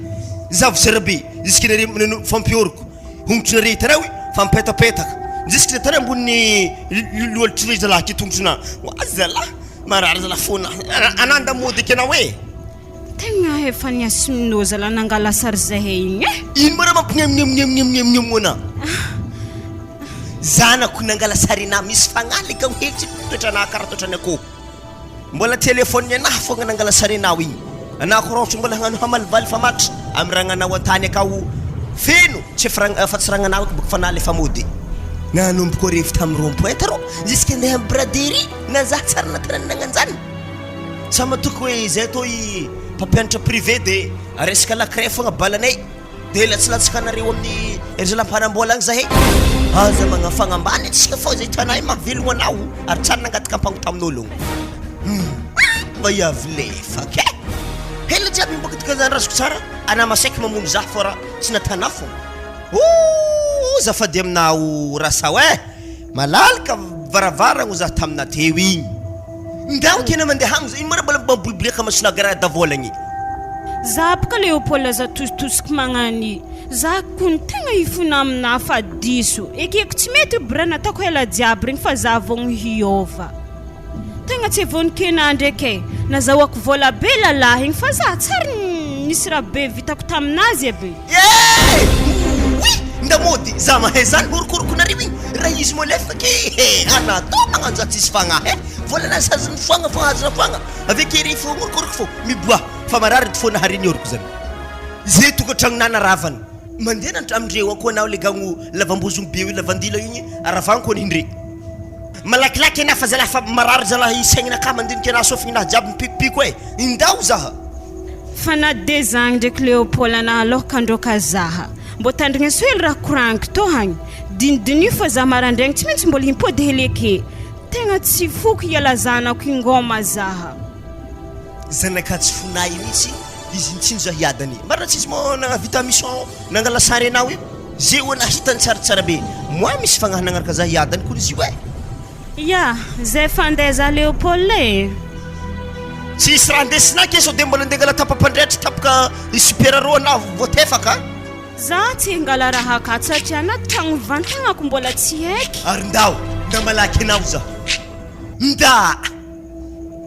Zavo zera be, jusque nare nano fampioriko. Hongotry nare hitanao i, fa mipetapetaka. Jusque natara ambony lohalotry re zalahy ty tongotry na. Oa zalahy, marary zalahy fona. Ananda mody eky anao e. Tegna efa niasimino zalahy nangala sary zahay igny e. Ino ma raha mampignemignemignemignemignem anah? Zanako nangala sary anah misy fagnahy le gamo hely tsy toetranah karaha toetran'ny akoho. Mbola telephone anahy fogna nangala sary anao igny. Anah ko raha ohatra mbola hagnano hamalivaly famatra amy ragnanao antany akao feno tsy efa ragn fa tsy ragnanao eky bôka fa nalefa mody. Nanomboko revy tamy rond point rô jusque andeha amy braderie na zah tsary natanany nagnanjany. Sa matoky hoe izay tô i mpampianatra privé de resaka la craie fogna balanay. Dia latsilatsaka anareo amin'ny ry zalahy mpanambola agny zahay. Aza magnano fagnambany antsika fô izay hitanay mahavelogno anao ary tsary nangataka ampango tamin'ologno. Hum, mba hiavy lefaka e! Hela jiaby miboaka dikan'izany razoko tsara, anà masaiky mamono zah fô raha tsy natanà fô. Ooh, zafady aminao Rasao e! Malalaka varavaragno zah taminà teo igny. Ndao tena mandeha agny zah, ino ma raha mbola mampiboliboliaka masonà karaha davola igny. Za boka Léopold aza tositosiky magnany za kony tegna hifona aminah fa diso ekeko tsy mety io bra nataoko ela jiaby regny fa za vogno hiova tegna tsy vonon-kena ndraiky e nazahoako vola be lalahy igny fa za tsary nisy raha be vitako taminazy aby. Eh! Ouii! Ndamody, za mahay zany horokorokonareo igny, raha izy moa lefaka ke he, anah tô magnano za tsisy fagnahy eh, volana saziny foagna fô azona foagna, avy ake ry fô horokoroka fô miboaha fa marary edy fô nahareny oroko zany. Ze tokantragnonah naravana, mandeha amindreo akoa anao le gagno lavambozogno be io lavandila igny, aravagno koa nindre. Malakilaky enah fa zalahy fa marary zalahy saignanakah mandinika anah sofigninah jiaby mipikopiko e! Indao zaha! Fa na de zagny ndreky Léopold anah aloha kandroka zaha. Mbô tandrigneso hely raha koragniko tô hagny. Dinidiniho fa zah marandraigny tsy maintsy mbola himpody hely eke. Tegna tsy foko hiala zanako i ngôma zaha. Zanaka tsy fonay mihitsy izy iny tsinjo za hiadany. Marina tsisy moa nahavita mission nangala sary anao io. Ze oa nahita ny tsara tsara be. Moi misy fagnahy nagnaraka za hiadany kony izy io eh. Ya, zay fandeha za Léopold e. Tsisy raha ndesina ke sao de mbola ndeha angala tapa-pandriatry tapaka i super rô anao voatefaka. Za tsy hangala raha akato satria na tragno vantagnako mbola tsy haiky. Ary ndao, nda malaky anao za. Nda!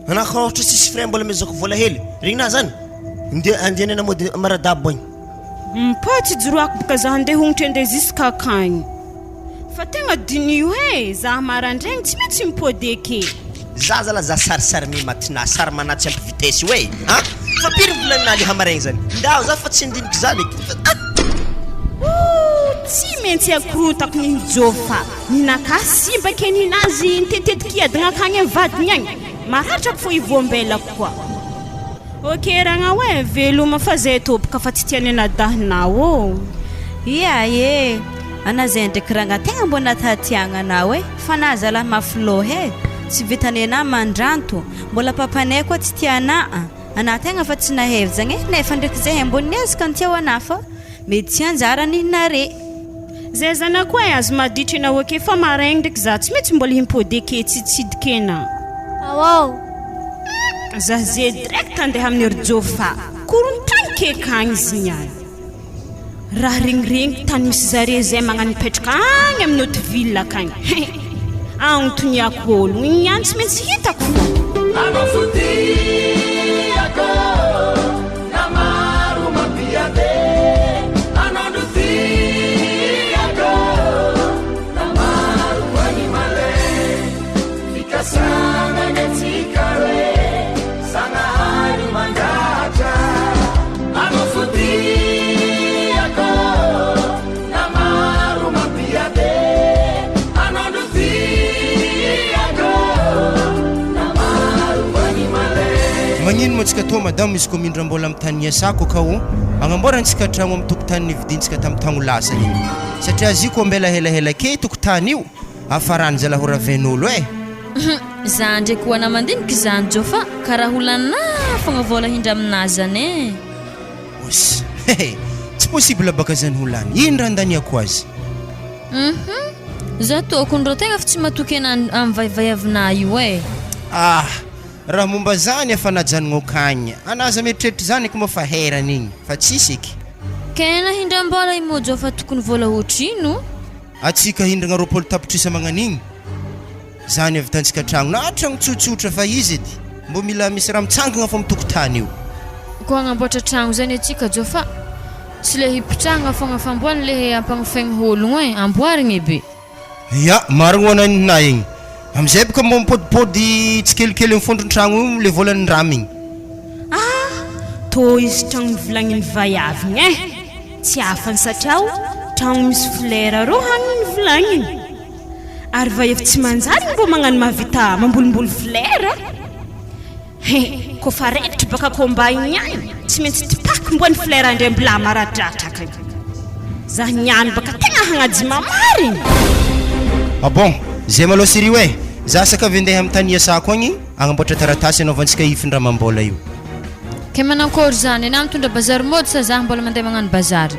Anah koa ohatra tsisy frais mbola amezako vola hely, regninah zany? Ndeha andehanana mody maradabo agny. Mpa tsy joroako boka za handeha hongotry andeha jusque akagny. Fa tegna diniho e, za marandraigny tsy maintsy mipody eke. Za zala za sarisary mi matinah sary manah tsy ampy vitesse io e a! Fa piry volaninah le hamaregny zany? Ndao za fa tsy handiniky zany eky fa a! Ooh tsy maintsy akorontako ny jofa. Ninakà simba ke ninazy nitetetika hiadagna akagny am vadiny agny. Maratrako fô i voambelako koa. Ok ragnao e, veloma fa zay tompoko fa tsy tian'ny anadahinao ô. Ia e! Ana zay ndreky rangah tegna mbô natatiagna anao e! Fa na zalahy mafy lôha e! Tsy vitan'ny anah mandranto, mbola papanay koa tsy tia anah a! Anah tegna fa tsy nahevjagna e! Nefa ndreky zahay mbô niezaka nitia ho anah fa mety tsy anjara nihinare. Zay zanako e, azo maditra enao ake fa maraigny ndraiky za tsy maintsy mbola himpody ake tsy hitsidika ena. Ao. Za ze direct andeha amin'ny ry Jofa, korontany keky agny izy niany. Raha regniregniko tany misy zare zay magnano mipetraka agny amin'ny haute ville akagny hein! Agnontoniako ôlogno igny niany tsy maintsy hitako fô. Anao fo tiako na maro mampiady Anao no tiako na maro koa ny malin Fikasana ny antsika hoe Zagnahary mandratra Anao fo tiako na maro mampiady Anao no tiako na maro koa ny malin Magnino moa tsika tô madamo izy ko mindram-bola am tany niasako ka o agnamboarantsika tragno am tokotany nividintsika tam tagno lasa igny satria azy io ko ambela helahela ke tokotany io afarany zala ho raven'olo eh. Hum, za ndreky ho ana mandiniky zany Jofa karaha ho laninah fogna vola hindramina zany eh. Oss, hehe, tsy possible baka zany ho lany, ino raha andaniako azy? Hum, za tokony rô tegna fa tsy matoky ana am vaivaiavinah io eh. Ah, raha momba zany efa najanogno akagny, ana aza mieritreritra zany eky moa fa herany igny fa tsisy eky. Kena hindram-bola i Mojo fa tokony vola otrino? Atsika hindragna 20 tapitrisa magnan'igny zany avitantsika tragno na tragno tsotsotra fa izy edy mbô mila misy raha mitsangagna fô am tokotany io. Koa agnamboatra tragno zany atsika jo fa tsy le hipitrahagna fogna fa mboa le ampagnofegny ologno e, amboarigny be. Ya, marigny hoana nina igny. Amizay boka mbô mipodipody tsikelikely am fondron-tragno io le vola nindrama igny. Ah! Tô izy tragno novolagnin'ny vaiavy igny eh! Tsy afany satria o tragno misy folera reo hany nivolagniny. Ary vaiavy tsy manjary mbô magnano mahavita mambolimboly folera. He, kôfa raikitra baka combat igny ihany, tsy maintsy tipako mboa ny fleur ndray mbola maradratraka io. Zah niany baka tegna hagnajima marigny. Ah bon, zay malôha Sirio eh! Za saka avy andeha am tany iasako agny agnamboatra taratasy anaovantsika io findramam-bola io. Kay manankôry zany, enah mitondra bazary mody sa zah mbola mandeha magnano bazary?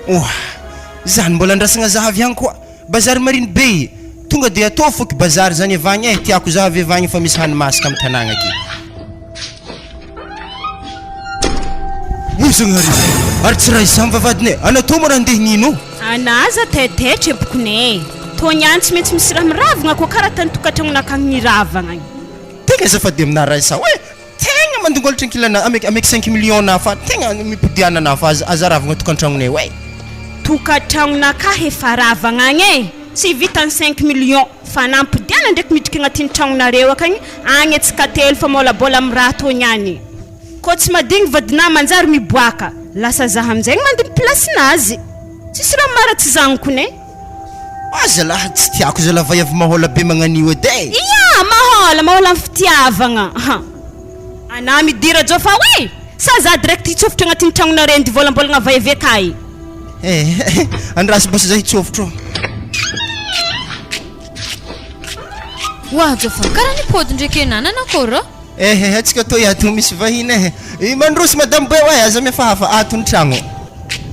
Oah! Zany mbola andrasagna zah avy agny koa! Bazary mariny be e! Tonga de ataovy foky bazary zany avy agny eh, tiako zah avy avy agny fa misy hany masaka am tanagna aky. Oy Zagnahary e! Ary tsy raha izany va vadiny e! Anao tô moa raha ndeha nino? Anah aza taitaitra ebokony e! Tô niany tsy maintsy misy raha miravagna koa karaha tany tokantragnonakagny niravagna agny. Tegna azafady aminah raha izaho e! Tegna mandongolitra ankilana ameko ameko cinq millions na fa tegna mipodiana na fa aza aza ravagna tokantragnonay oay. Tokantragnonakahy efa ravagna agny e! Tsy vitan'ny cinq millions fa na ampodiana ndraiky midriky agnatin'ny tragnonareo akagny agny antsika telo fa môlabôla amin'ny raha tô niany. Kô tsy madigny vadinà manjary miboaka, lasa zah aminjegny mandimby place-nazy. Tsisy raha mara tsy zagniko ne. Ah zalahy tsy tiako zalahy vaiavy mahola be magnan'io edy e! Ia! Mahola, mahola amin'ny fitiavagna ha! Anà midira Jofa oe! Sa za direct hitsofotro agnatin'ny tragnonareo ndy vôlambolagna vaiavy akay? Eh, andraso bôsa za hitsofotro. Oa Jofa, karaha nipody ndraiky enà, nanakôry rô? Eh, atsika toy ato misy vahiny eh. I mandroso madame Beo eh, aza mihafahafa ato ny tragno.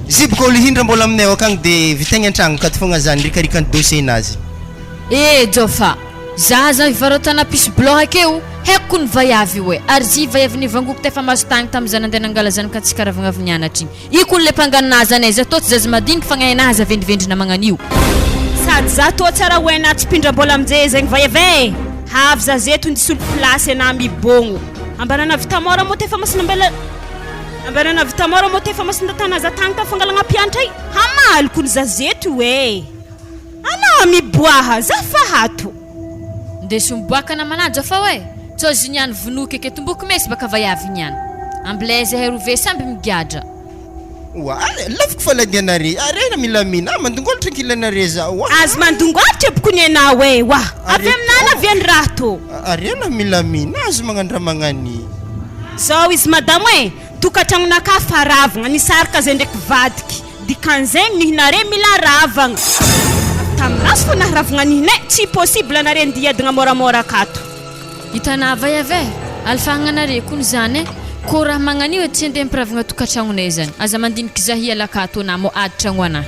Ziboka olo hindra mbola aminay ao akagny de vitaigny an-tragno akato fogna zany rikarikany dossier-nazy. Eh Jofa, za zany fivarotana puce blanc akeo, haiko kony vaiavy io eh, ary zy vaiavy nivangoko tefa maso tagny tamy za nandeha nangala zanak'antsika ravagna avy nianatra igny. Io kony le mpanganona aza anay za tô tsy zaza madiniky fa gnainah aza vendrivendrina magnanio. Sady za toa tsara ho enah tsy mpindram-bola amnjay zegny vaiavy eh! Avy za zeto ndisolo place enah mibogno. Ambanana vita mora moa tefa masina mbela Ambanana vita mora moa tefa masina tana za tagny tam fangalagna mpianatra i hamaly kony za zeto io eh! Anah miboaha za fa ato. Ndeso miboaka namana fa oe tsao zy niany vonoiko eke tomboko mesy baka vaiavy niany. Ambilay zahay rove samby migadra. Oa, laviko fa ladianare, arena milamina, ah mandongolotra ankilanare za, oa. Azy mandongolotra boko ny anao e, oa. Avy aminah na avy any raha to. Arena milamina, azy magnano raha magnani. Zao izy madamo e, tokantragnonakahy fa ravagna, nisaraka zay ndraiky vadiky. Dikan'izegny nihinare mila ravagna. Tamin'azy fô naharavagna nihinay, tsy possible anare andia hiadagna môramôra akato. Hitanà vaiavy e! Alifahagna anare kony zany e! Kô raha magnan'io edy tsy andeha hampiravagna tokantragnonay zany. Aza mandiniky za hiala akato anà mô ady tragno anà.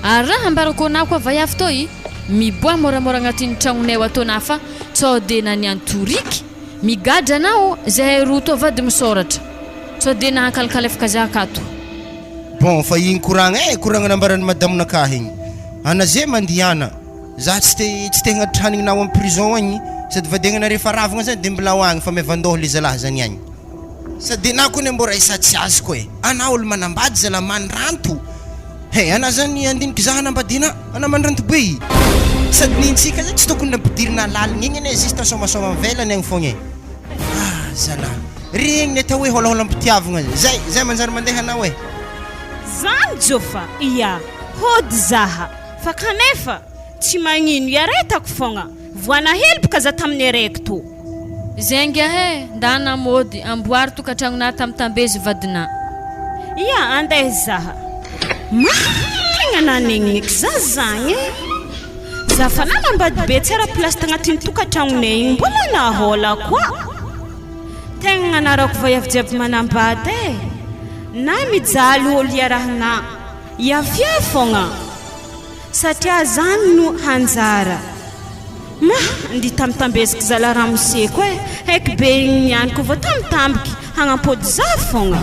Ary raha ambarako anà koa vaiavy tô i, miboaha môramôra agnatin'ny tragnonay ao atô anà fa tsao de naniantoriky. Migadra anao, zahay roa tô vady misôratra. Tsao de nahankalikalefaka za akato. Bon fa igny koragna eh, koragna nambaran'i madame-nakahy igny. Ana ze mandihana. Za tsy te tsy te hagnatitra hanigny nao am prison agny sady vadiagnana rehefa ravagna zany de mbola ao agny fa maivandoha le zalahy zany agny. Sady enah kony mbô raisa tsy azoko e! Anah olo manambady zalah mandranto he anah zany andiniky zah hanambadiana anah mandranto be sady nentsika zany tsy tokony nampidirina laligny egny anie juste saomasaoma avelany agny fogna e! Ah zalah regny ny atao hoe hôlahôlam-pitiavagna zay zay manjary mandeha anao e! Zany Jofa ia, hody zaha. Fa kanefa, tsy magnino iaretako fogna, voanaheloka ka za tamin'ny araiky tô. Zenga he, ndana mody, amboary tokantragnonà tambitambezo vadinà. Ia, andeha zaha. Ma, tegna nanegneky za zagny e. Za fa nanambady be tsara place tagnatin'ny tokantragnonay igny mbola nahôla koa. Tegna agnanarako vaiavy jiaby manambady e. Na mijaly ôlo iarahagna. Hiafiafy fogna satria zany no hanjara. Ma, ndi tambitambeziky zala ramoseko e, haiky be igny niany ko vao tambitambiky hagnampody za fogna.